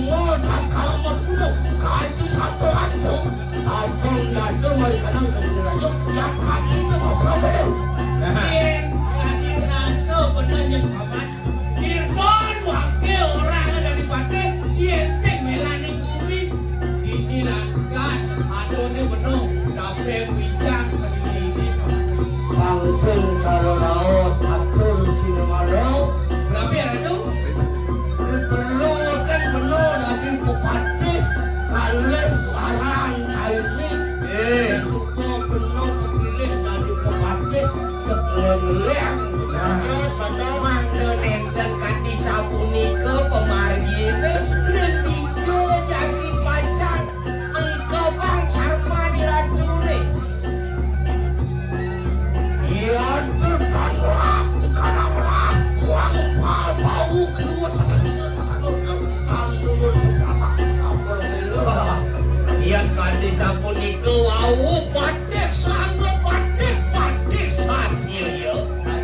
Awo patih sangga patih, patih satia.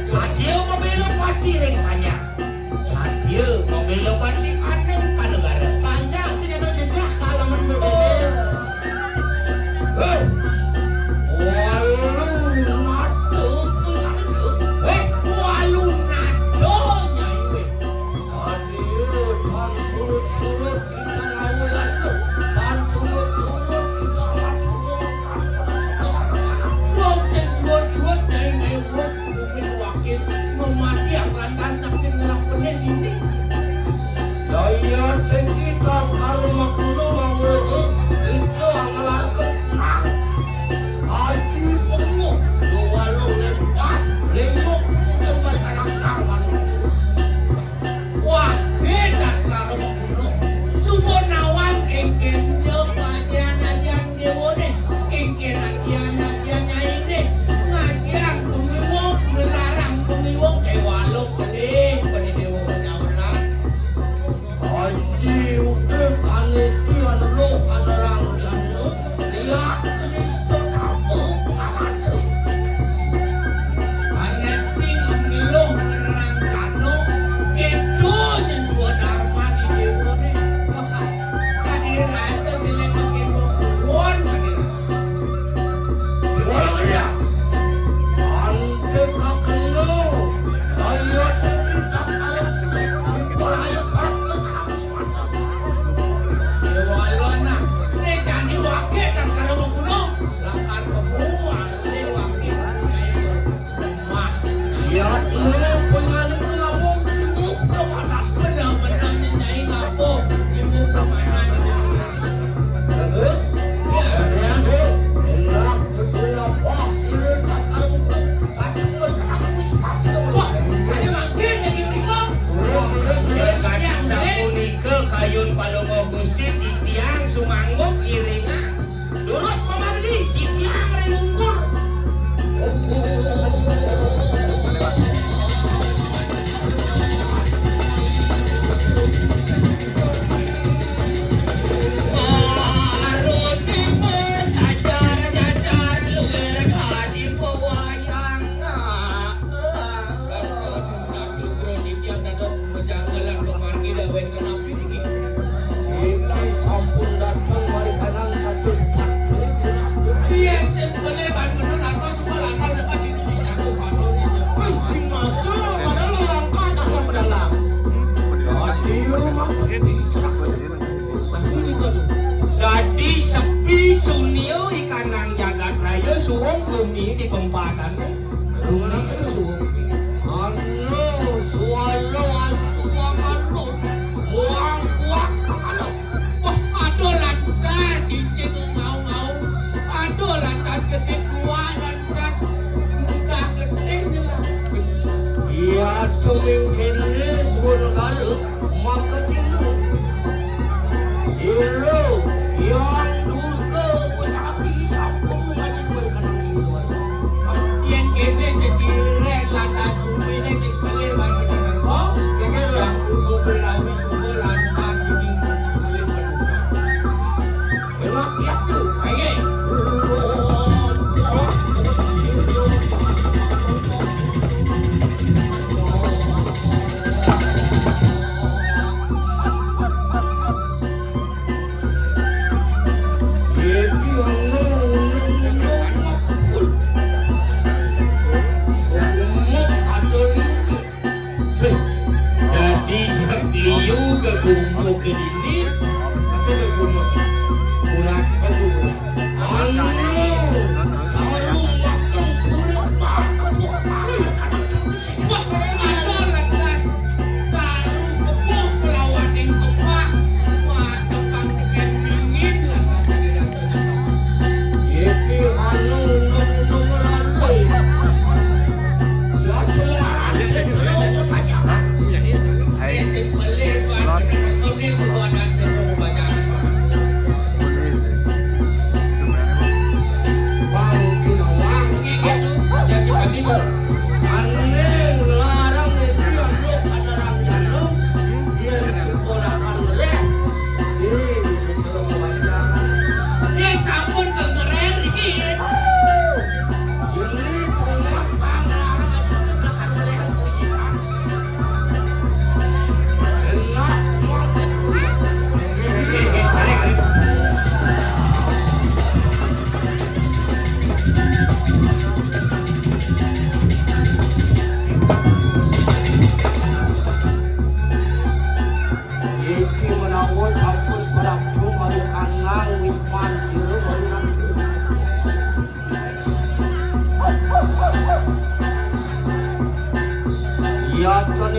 Satia mabela pati ring panjang. Satia mabela pati aning panegara. Panjang sing ada jejak kalaman begini. Hei. Walu nata. Hei, walu nata, Nyai, weh. Aduh, kan surut-surut. Kita ngawulanga, tan surut-surut kita mati wong, tan kena sekolah. Wong sing suwud-suwud, nyai-nyai wong, bumi wakil, memati yang lantas nak sing ngelah benih ini. Daya tinggi tas karo makuna ngawulanga, kita ngelarke perang. Haji Penguh, dua walu lempas, lengok pengunjung balik anak kawan. Wah, kedas karo pembunuh. Suba nawang ing kenja pajan-ajan dewane, ing kenajan-ajan nyaine. Ngajiang pemiwung, ngelarang pemiwung, kewalo pelih, pelih dewa nyaulan. Aji uga kanisti anuh anarang jana. Liak nista apa palada. Panesti ngeluh ngerencana, kedo nyen swadarman di dewane. Wah, kadi rasa jelek kembo kuwon, kadi rasa. Ora ya. Ante kakelo, saya tadi tak salah. Bahaya pas. Kewala nah, né jani wake tas karo mengkono. Lakar kemu alé wake. Wah, ya, penyanyi ngomong ibu kemana? Benar-benar nyai ngapa? Ibu kemana? Bagus. Ya, ya, ya. Enak, betul apa? Sini tak tahu. Wah, saya mampir jadi berikut. Wah, ya, saya sapunika kayun Palungguh Gusti, titiang sumanggup iringan. Durus pamargi, titiang ring ungkur. Sugra titiang dados pejanggelan pamargi dah wénten napi niki? Ingkang sampun dateng marikanan kados patra. Yén sing pelih ban bener atos suba lakar dekat dini nih kados patra niki. Wih, sing masa padahal langkah dasar dalam. Dadi sepi sunia ikanang jagat raya suwung gumi di pempatan. Anu, suara asu manganut, muang kuat manganut. Wah, aduh lantas cicing ngau-ngau. Aduh lantas gedé kuat, lantas mudah gedé nyelah. Iya, cuming kéné suara negara. Maka tilu. Sira Hyang Durga Betawi sampun ngajeng wéntenan sira. Yén kéné cecirék lantas guminé sing pelih bagi Durga, Hyang Durga Betawi suba lantas gumi pelih. Enak ya tuh, ayo.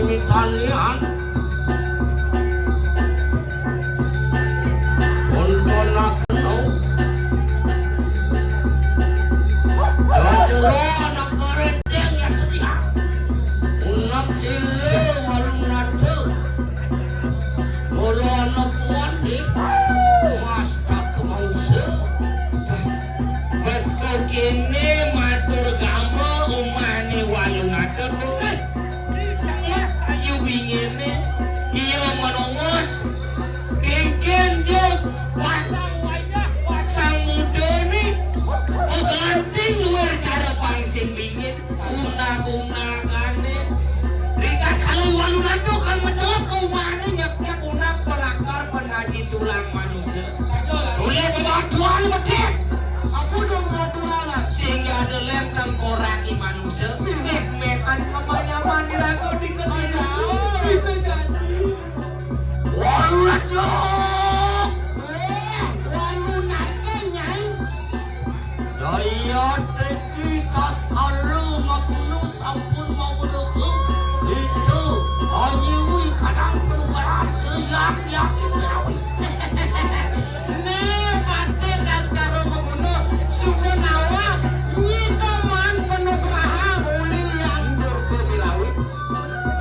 Tanian. Wonten akeno. Jajera negara Deng ya setia. Unak sile walung nata. Mula ana puan nih. Mas tak kemausa. Bes kene matur gama umane walung nata. Ayu bingene, iya menongos, kengken jo, pasang wayah, pasang mudane, peganting luar cara pangsin bingin, unak-unakane. Rika kalau walu nado kan mencelok ke umane nyepnya unak pelakar penaji tulang manusia. Boleh bebatuan betik. Aku dong bebatuan. Sehingga ada lem tengkorak iman Semet-metan nyaman di raga di kediri. Bisa jadi. Walu raja. Eh, walu naga, Nyai. Daya teki tas kalu makunu sampun mau lego. Itu anyiwi kadang penukaran sira yakin yakin menawi. Nih, Patih Kaskaro Maguno, suku Nawak, nyita man penugraha uli yang durga birawi.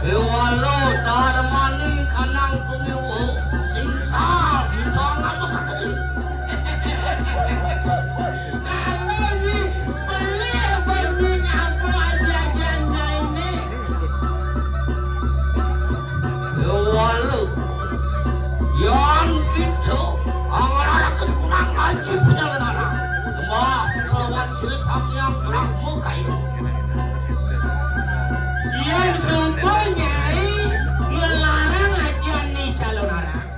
Kewala darmani kanang tumiwa, singsa di tangan makakedi. Kalau nyi beli banyi ngapa aja-aja ini. Kewala. Yan kita angararaken kunang aji perjalanan. Lemah kelawan sira Sang Hyang Brahma Kaya. Yan suba Nyai ngelarang ajian ni calonarang.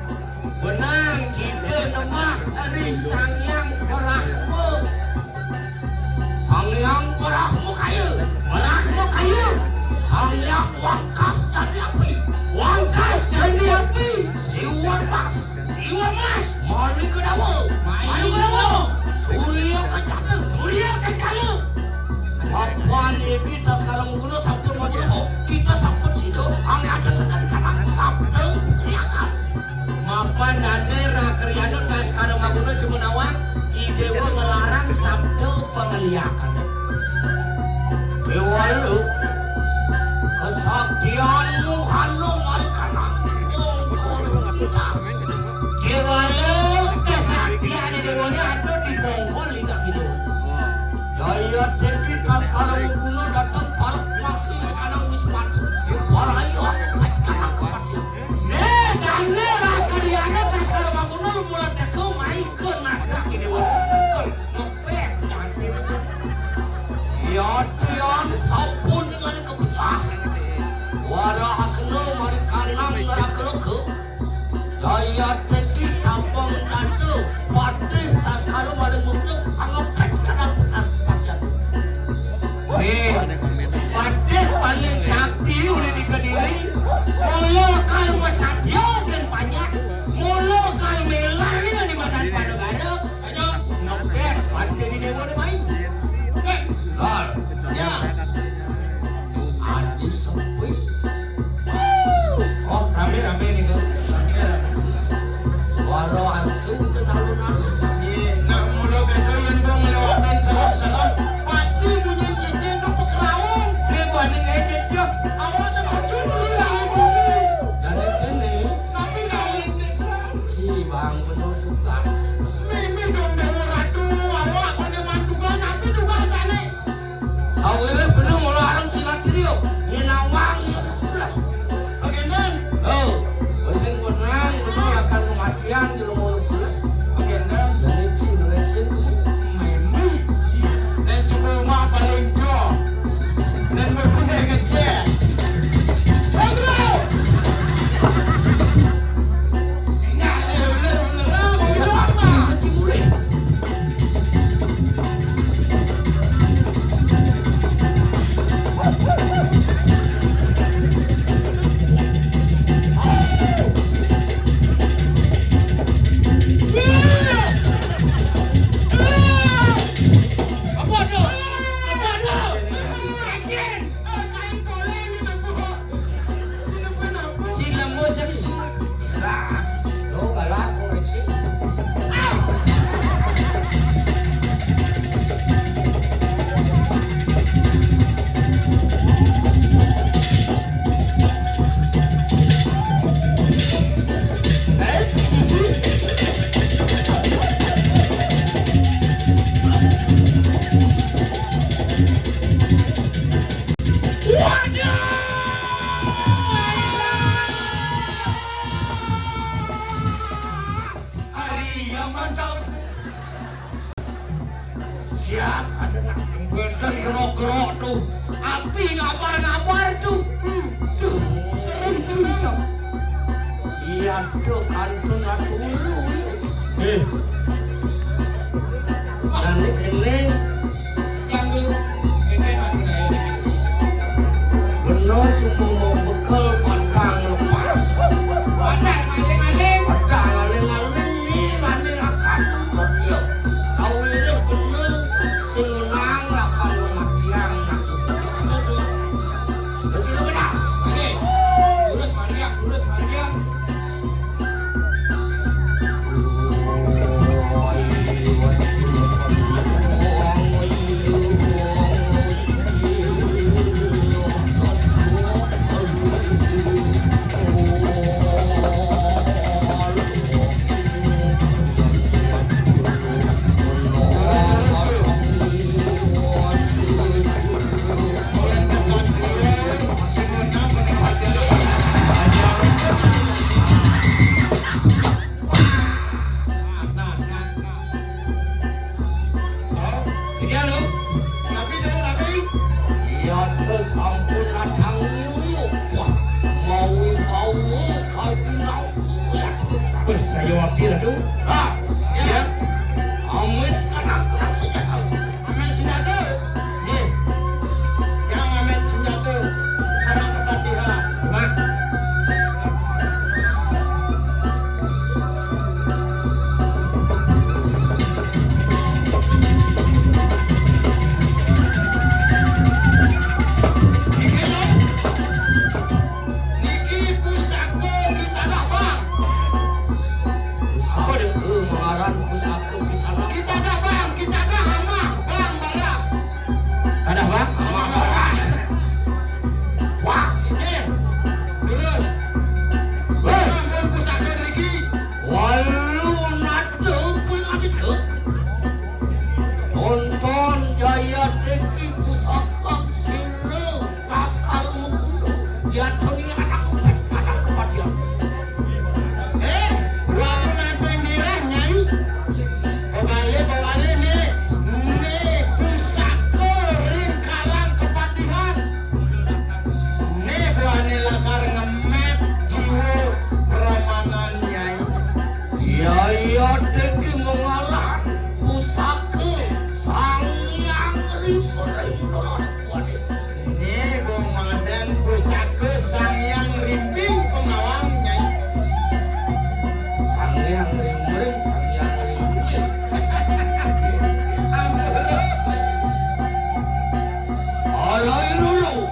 Benang kita nemah ari Sang Hyang Brahma. Sang Hyang Brahma Kaya. Brahma Kaya. Sang Hyang Wangkas Candi Api. Wangkas Candi Api. Siwa Mas. Siwa Mas. Manik Kedawa. Manik Kedawa. Surya Kencana. Surya Kencana. Mapan ibi tas karang guna sampun majuho. Kita sampun sida. Ang ada kekali kanang sabda riakan. Mapan dane rakriana tas karang maguna semenawan. Idewa ngelarang sabda pangeliakan. Dewa lu, kesaktianmu anu marikana. Ungkur kita. Dewa lu, kesaktian dewa lu anu dibongkol lidah kita. Daya tinggi tas karang guna datang parek maki anak wismati. Walayo, anak kematian. Nih, dane rakriana tas karang guna mulai teko main ke naga dewa. Ngepet, sakit. Ya, tiang sampun ningali kepecah. Warah kena mari kanang neraka leka. Daya teki sampun tante. Patih tas karang mari mutlak angepet kadang petat patian. Eh, patih paling sakti oleh di Kediri. Mula kal masatya dan banyak. Mula kal melah ni di badan pada gada. Aja, ngepet, pada di dewa ni main. Kan? Ya. Adi sepi. Oh, rame-rame ni kan. Suara asu ke alun-alun. Iya, nak mula beda yang dong lewatan salam-salam. Pasti bunyi cincin tu pekeraung. Dia buat ni ngejek je. Awak tak baju dulu ya, ibu ni. Jadi kini. Tapi lain ni. Si bang penuh tugas. Mimi dong dewa ratu, awak kena mantukan, tapi tugas aneh. Sawire bener mula areng silat siriyo. Nyinawang ya pules. Bagian. Oh, sing menang itu akan kematian di rumah pules. Bagian. Jadi cing racing. Mimi. Dan semua rumah paling jauh. Dan berguna ngecek. Hei, bro. Enggak, bener, bener, bener. Siap, ada nak. Bener, gerok-gerok tuh. Api ngabar-ngabar tuh. Hmm, tuh, serem-serem. Iya, tuh, kantun dulu, ya. Eh. Dan ini, yang dulu, ini anu daya ini. Bener, semua mau bekel, pantang lepas. Pantang, aling-aling. Pantang, aling-aling, nih, lani rakan, bener. Sawire bener, sing menang, rakan, menang, tiang, nah. Betul, benar. Oke. Lurus, panjang, lurus, panjang. Nah, nah, nah. Oh, iya, lho. Nabi, lho, Nabi. Iya, terus sampun ladang nyuyup. Wah, mawi-mawi kardinal. Wis, ayo wakil, aduh. Ah, iya. Iya. Amit kan aku senjata. Amet senjata. Nggih. Yang amet senjata. Karang Kepatihan. Mak. Niki lho. Niki pusaka Ki Tanah, Bang. Apa dia? Eh, mengaran pusaka Ki Tanah. Ki Tanah, Bang. Ki Tanah amah, Bang, barang. Tanah, Bang? Amah, barang. Wah, ini. Terus. Weh. Bang, pusaka niki. Walu nate kuwi adike. Tonton Jaya Deki pusaka sira. Laskar Mukuna, yatoni anak pet kadang kepatihan. Eh, wong nantang dirah, Nyai. Kebale, kebale, ne, ne pusaka ring karang kepatihan. Ne buane lakar ngemet jiwa pramanan, Nyai. Yaya Deki mengaran pusaka Sang Hyang Rimba Rimba. Waduh. Ini komandan pusaka Sang Hyang Rimbing Pengawang, Nyai. Sang Hyang Rimbing, Sang Hyang Rimbing. Ampun. Arai lulu,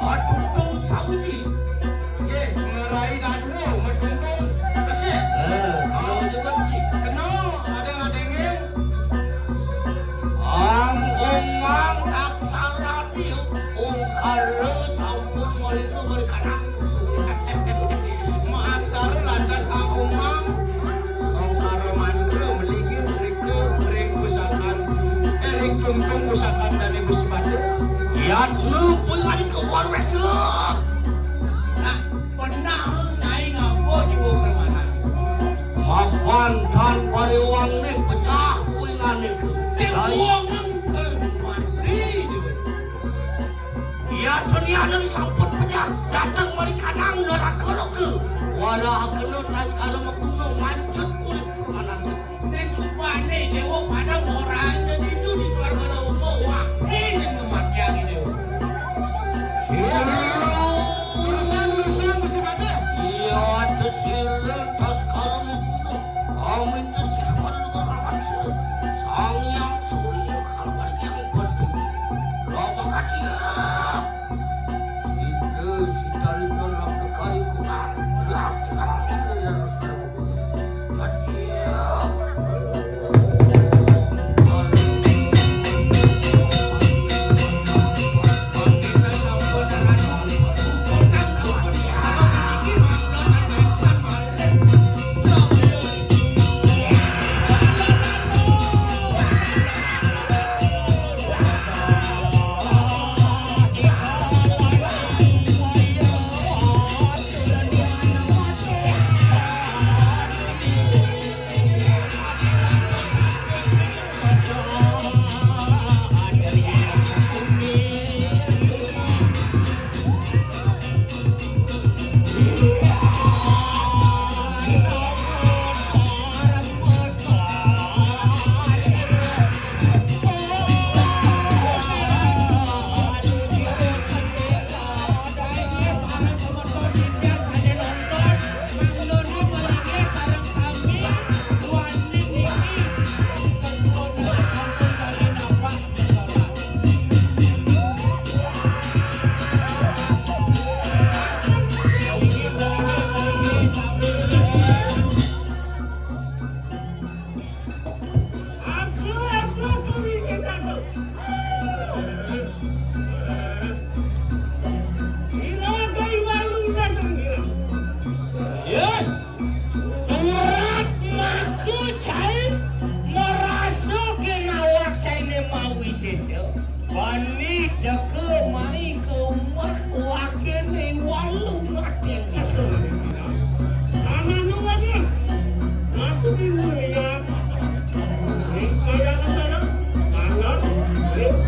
atuntung sawiji. Nggih, ngerai dadua, medungkung, besik. Eh, kalau juga sih. Kena, ada ngadengin. Ang omang aksara dia, ongkara sampun malinga mari kanang. Maaksara lantas ang omang, ongkara mantra melinggir rika ring pusakan, eh, ring tungtung pusakan dane Gusti Batu. Yatna kuwi mari keluar wes. Nah, pernah nyai ngapa jiwa pramanan? Mapan tan pariwangne pecah kuwi ngane ke. Sing wong nang mati dhewe. Ya, duniane sampun pecah, dateng mari kanang neraka loka. Wara kena tatkala mekuna mancut urip permanan. Nek upane dewa padang ora aja ditu di swarga loka, wah, ing kematian dewa. Urusan, urusan, Gusti Patih. Iya, aja sira tatkala mekuna. Amin, terus kapan lu kapan sira. Sang Hyang Surya kapan yang penting. Lo makan dia. Sida, sida lintang lam negari kunang. Lam negara sida yang harus kamu. Yah, turat maku cai, marasa kén awak cainé mawisésa. Bani teka mai ka umah wakéné Walu Nating. Ananu aja. Aku bingung ya. Ring kaya sana, kanan, ring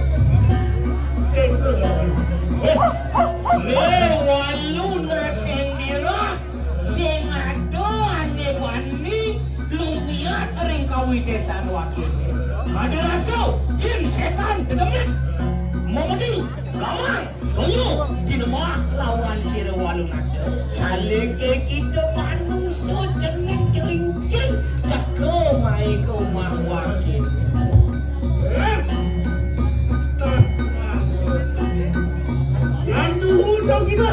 tengkel. Né Walu Nating dira, sing ada ané bani lumiat ring kawisésan wakéné. Kada rasa, jin sétan dedemit. Memedi, gamang, donya, dinemah lawan sira Walu Nating. Saling kita manungsa jeneng cerincing, teka mai ka umah wakéné. Yang tunggu dong kita.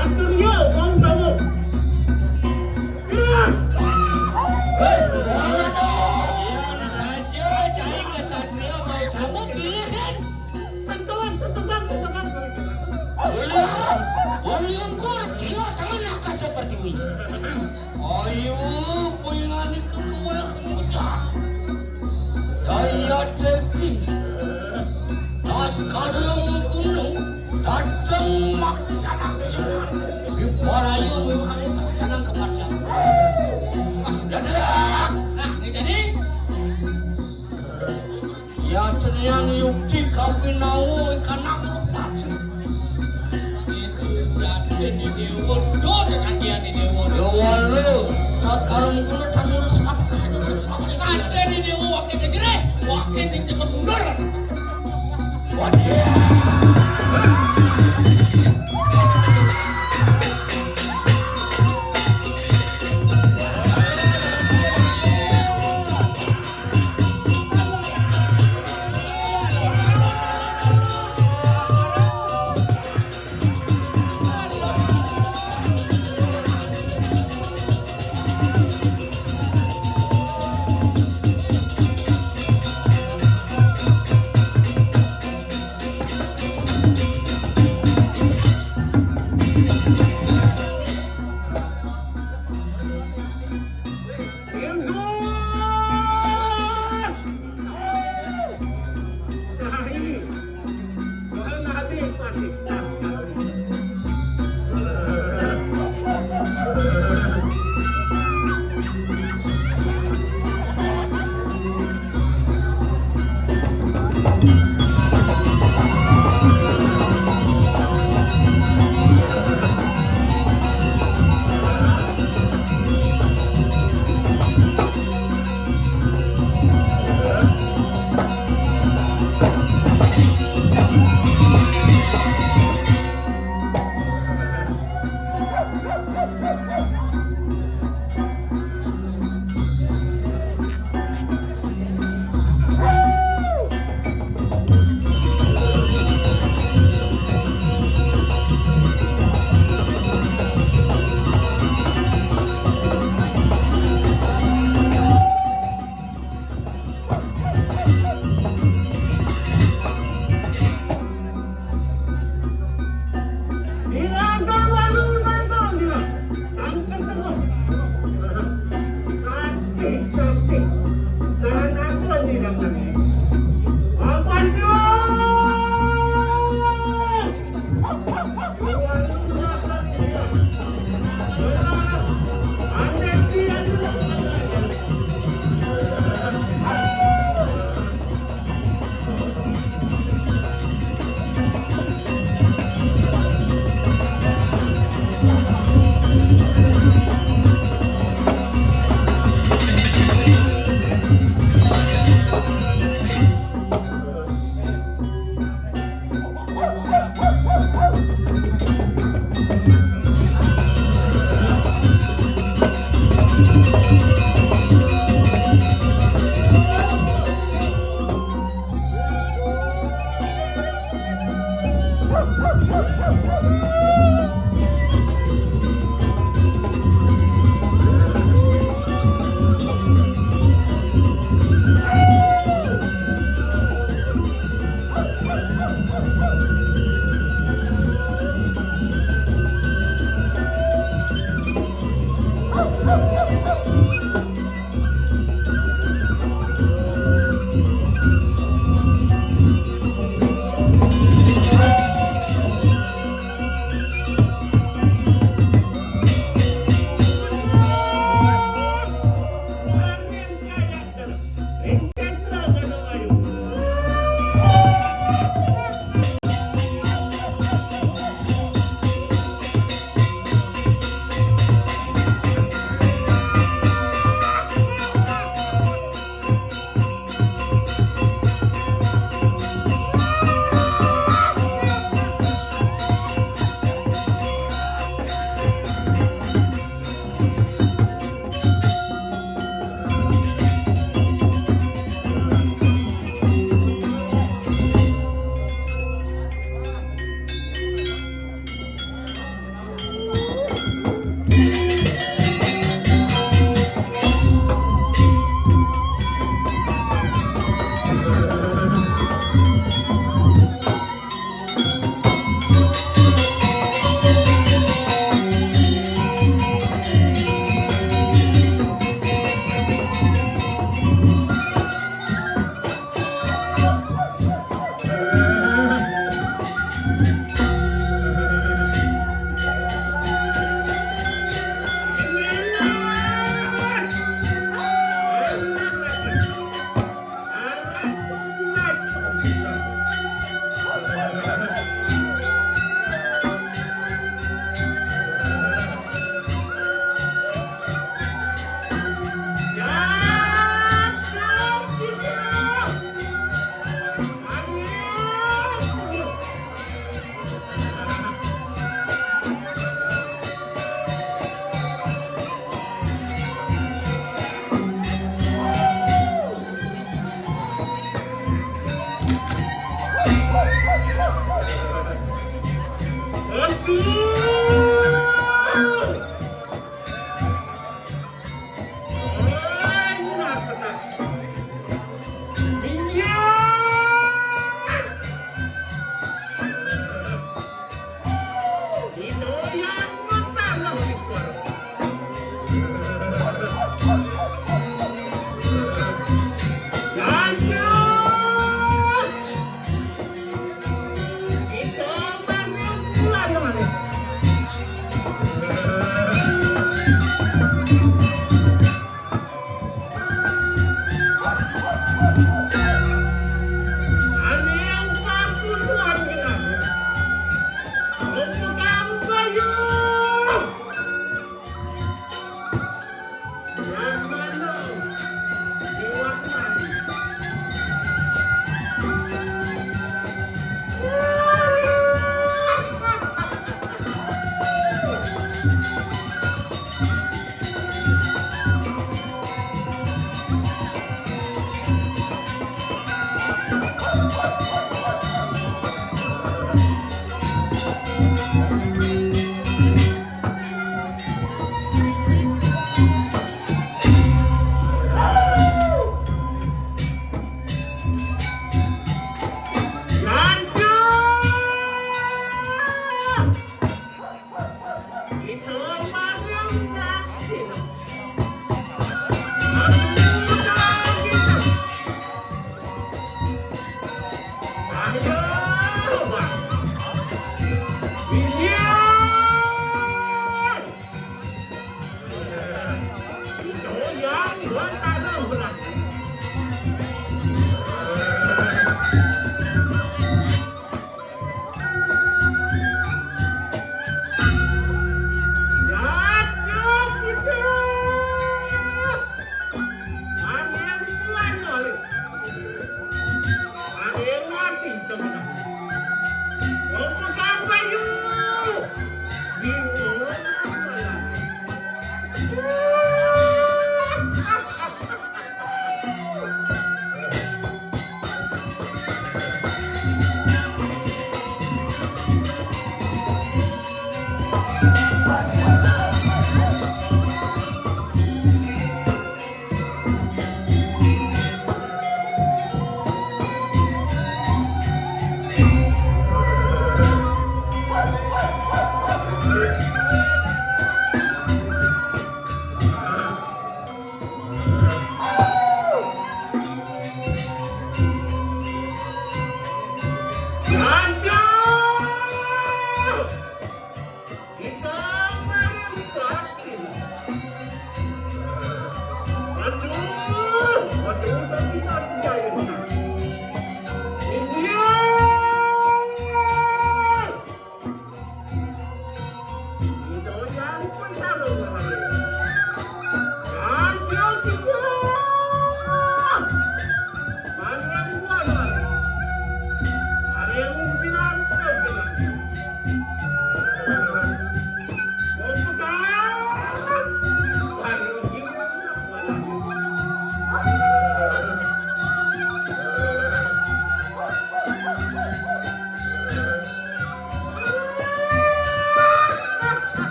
Atur ya, bang tamu. Saja cai kesatria mau cabut pilihan. Tentuan, tentuan, tentuan. Ulun, ulun kur dia tangan seperti ini. Ayo, puingani ke kuweh muda. Daya deki. Laskara menggunung, dateng makin tanah kesukaan. Di Barayu memang tanah kepacan. Ah, dadah. Nah, ini jadi. Ya, tenian yukti kawinawa ikan aku pasti. Itu jati di dewa, do dan agian di dewa. Ya, walu, tas karung kuno tanur sap kaja. Ada di dewa, wakil kejereh, wakil sing cekep mundur. Waduh.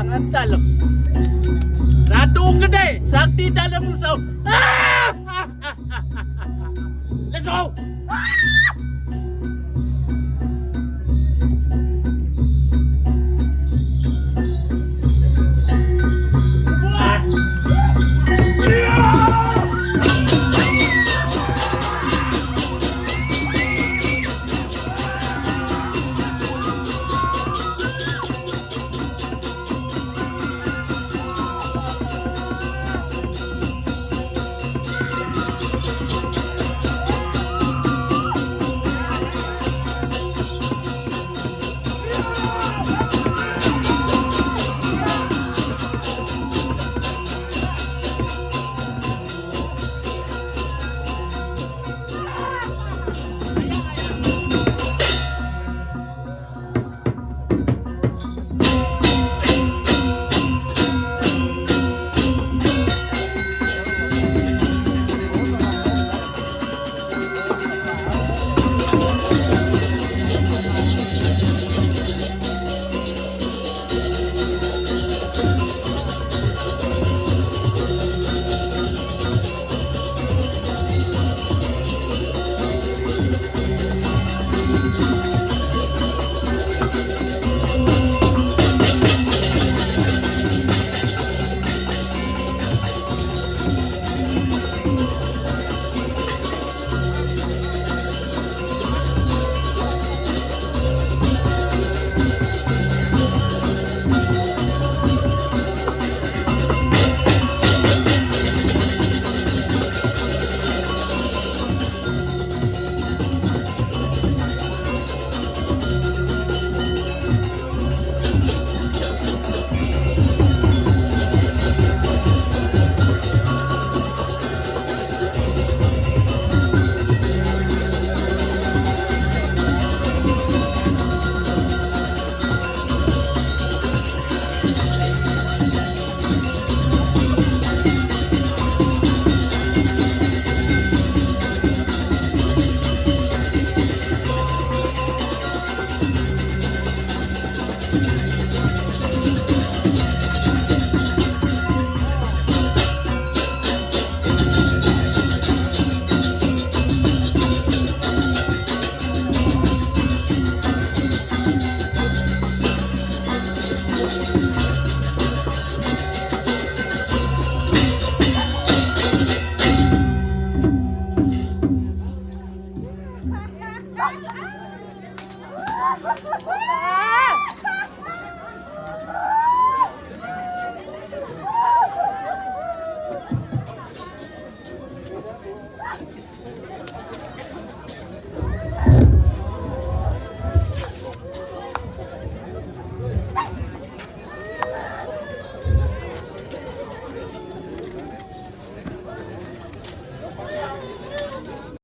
Dalem. Ratu Gede, sakti dalem musuh. Let's go.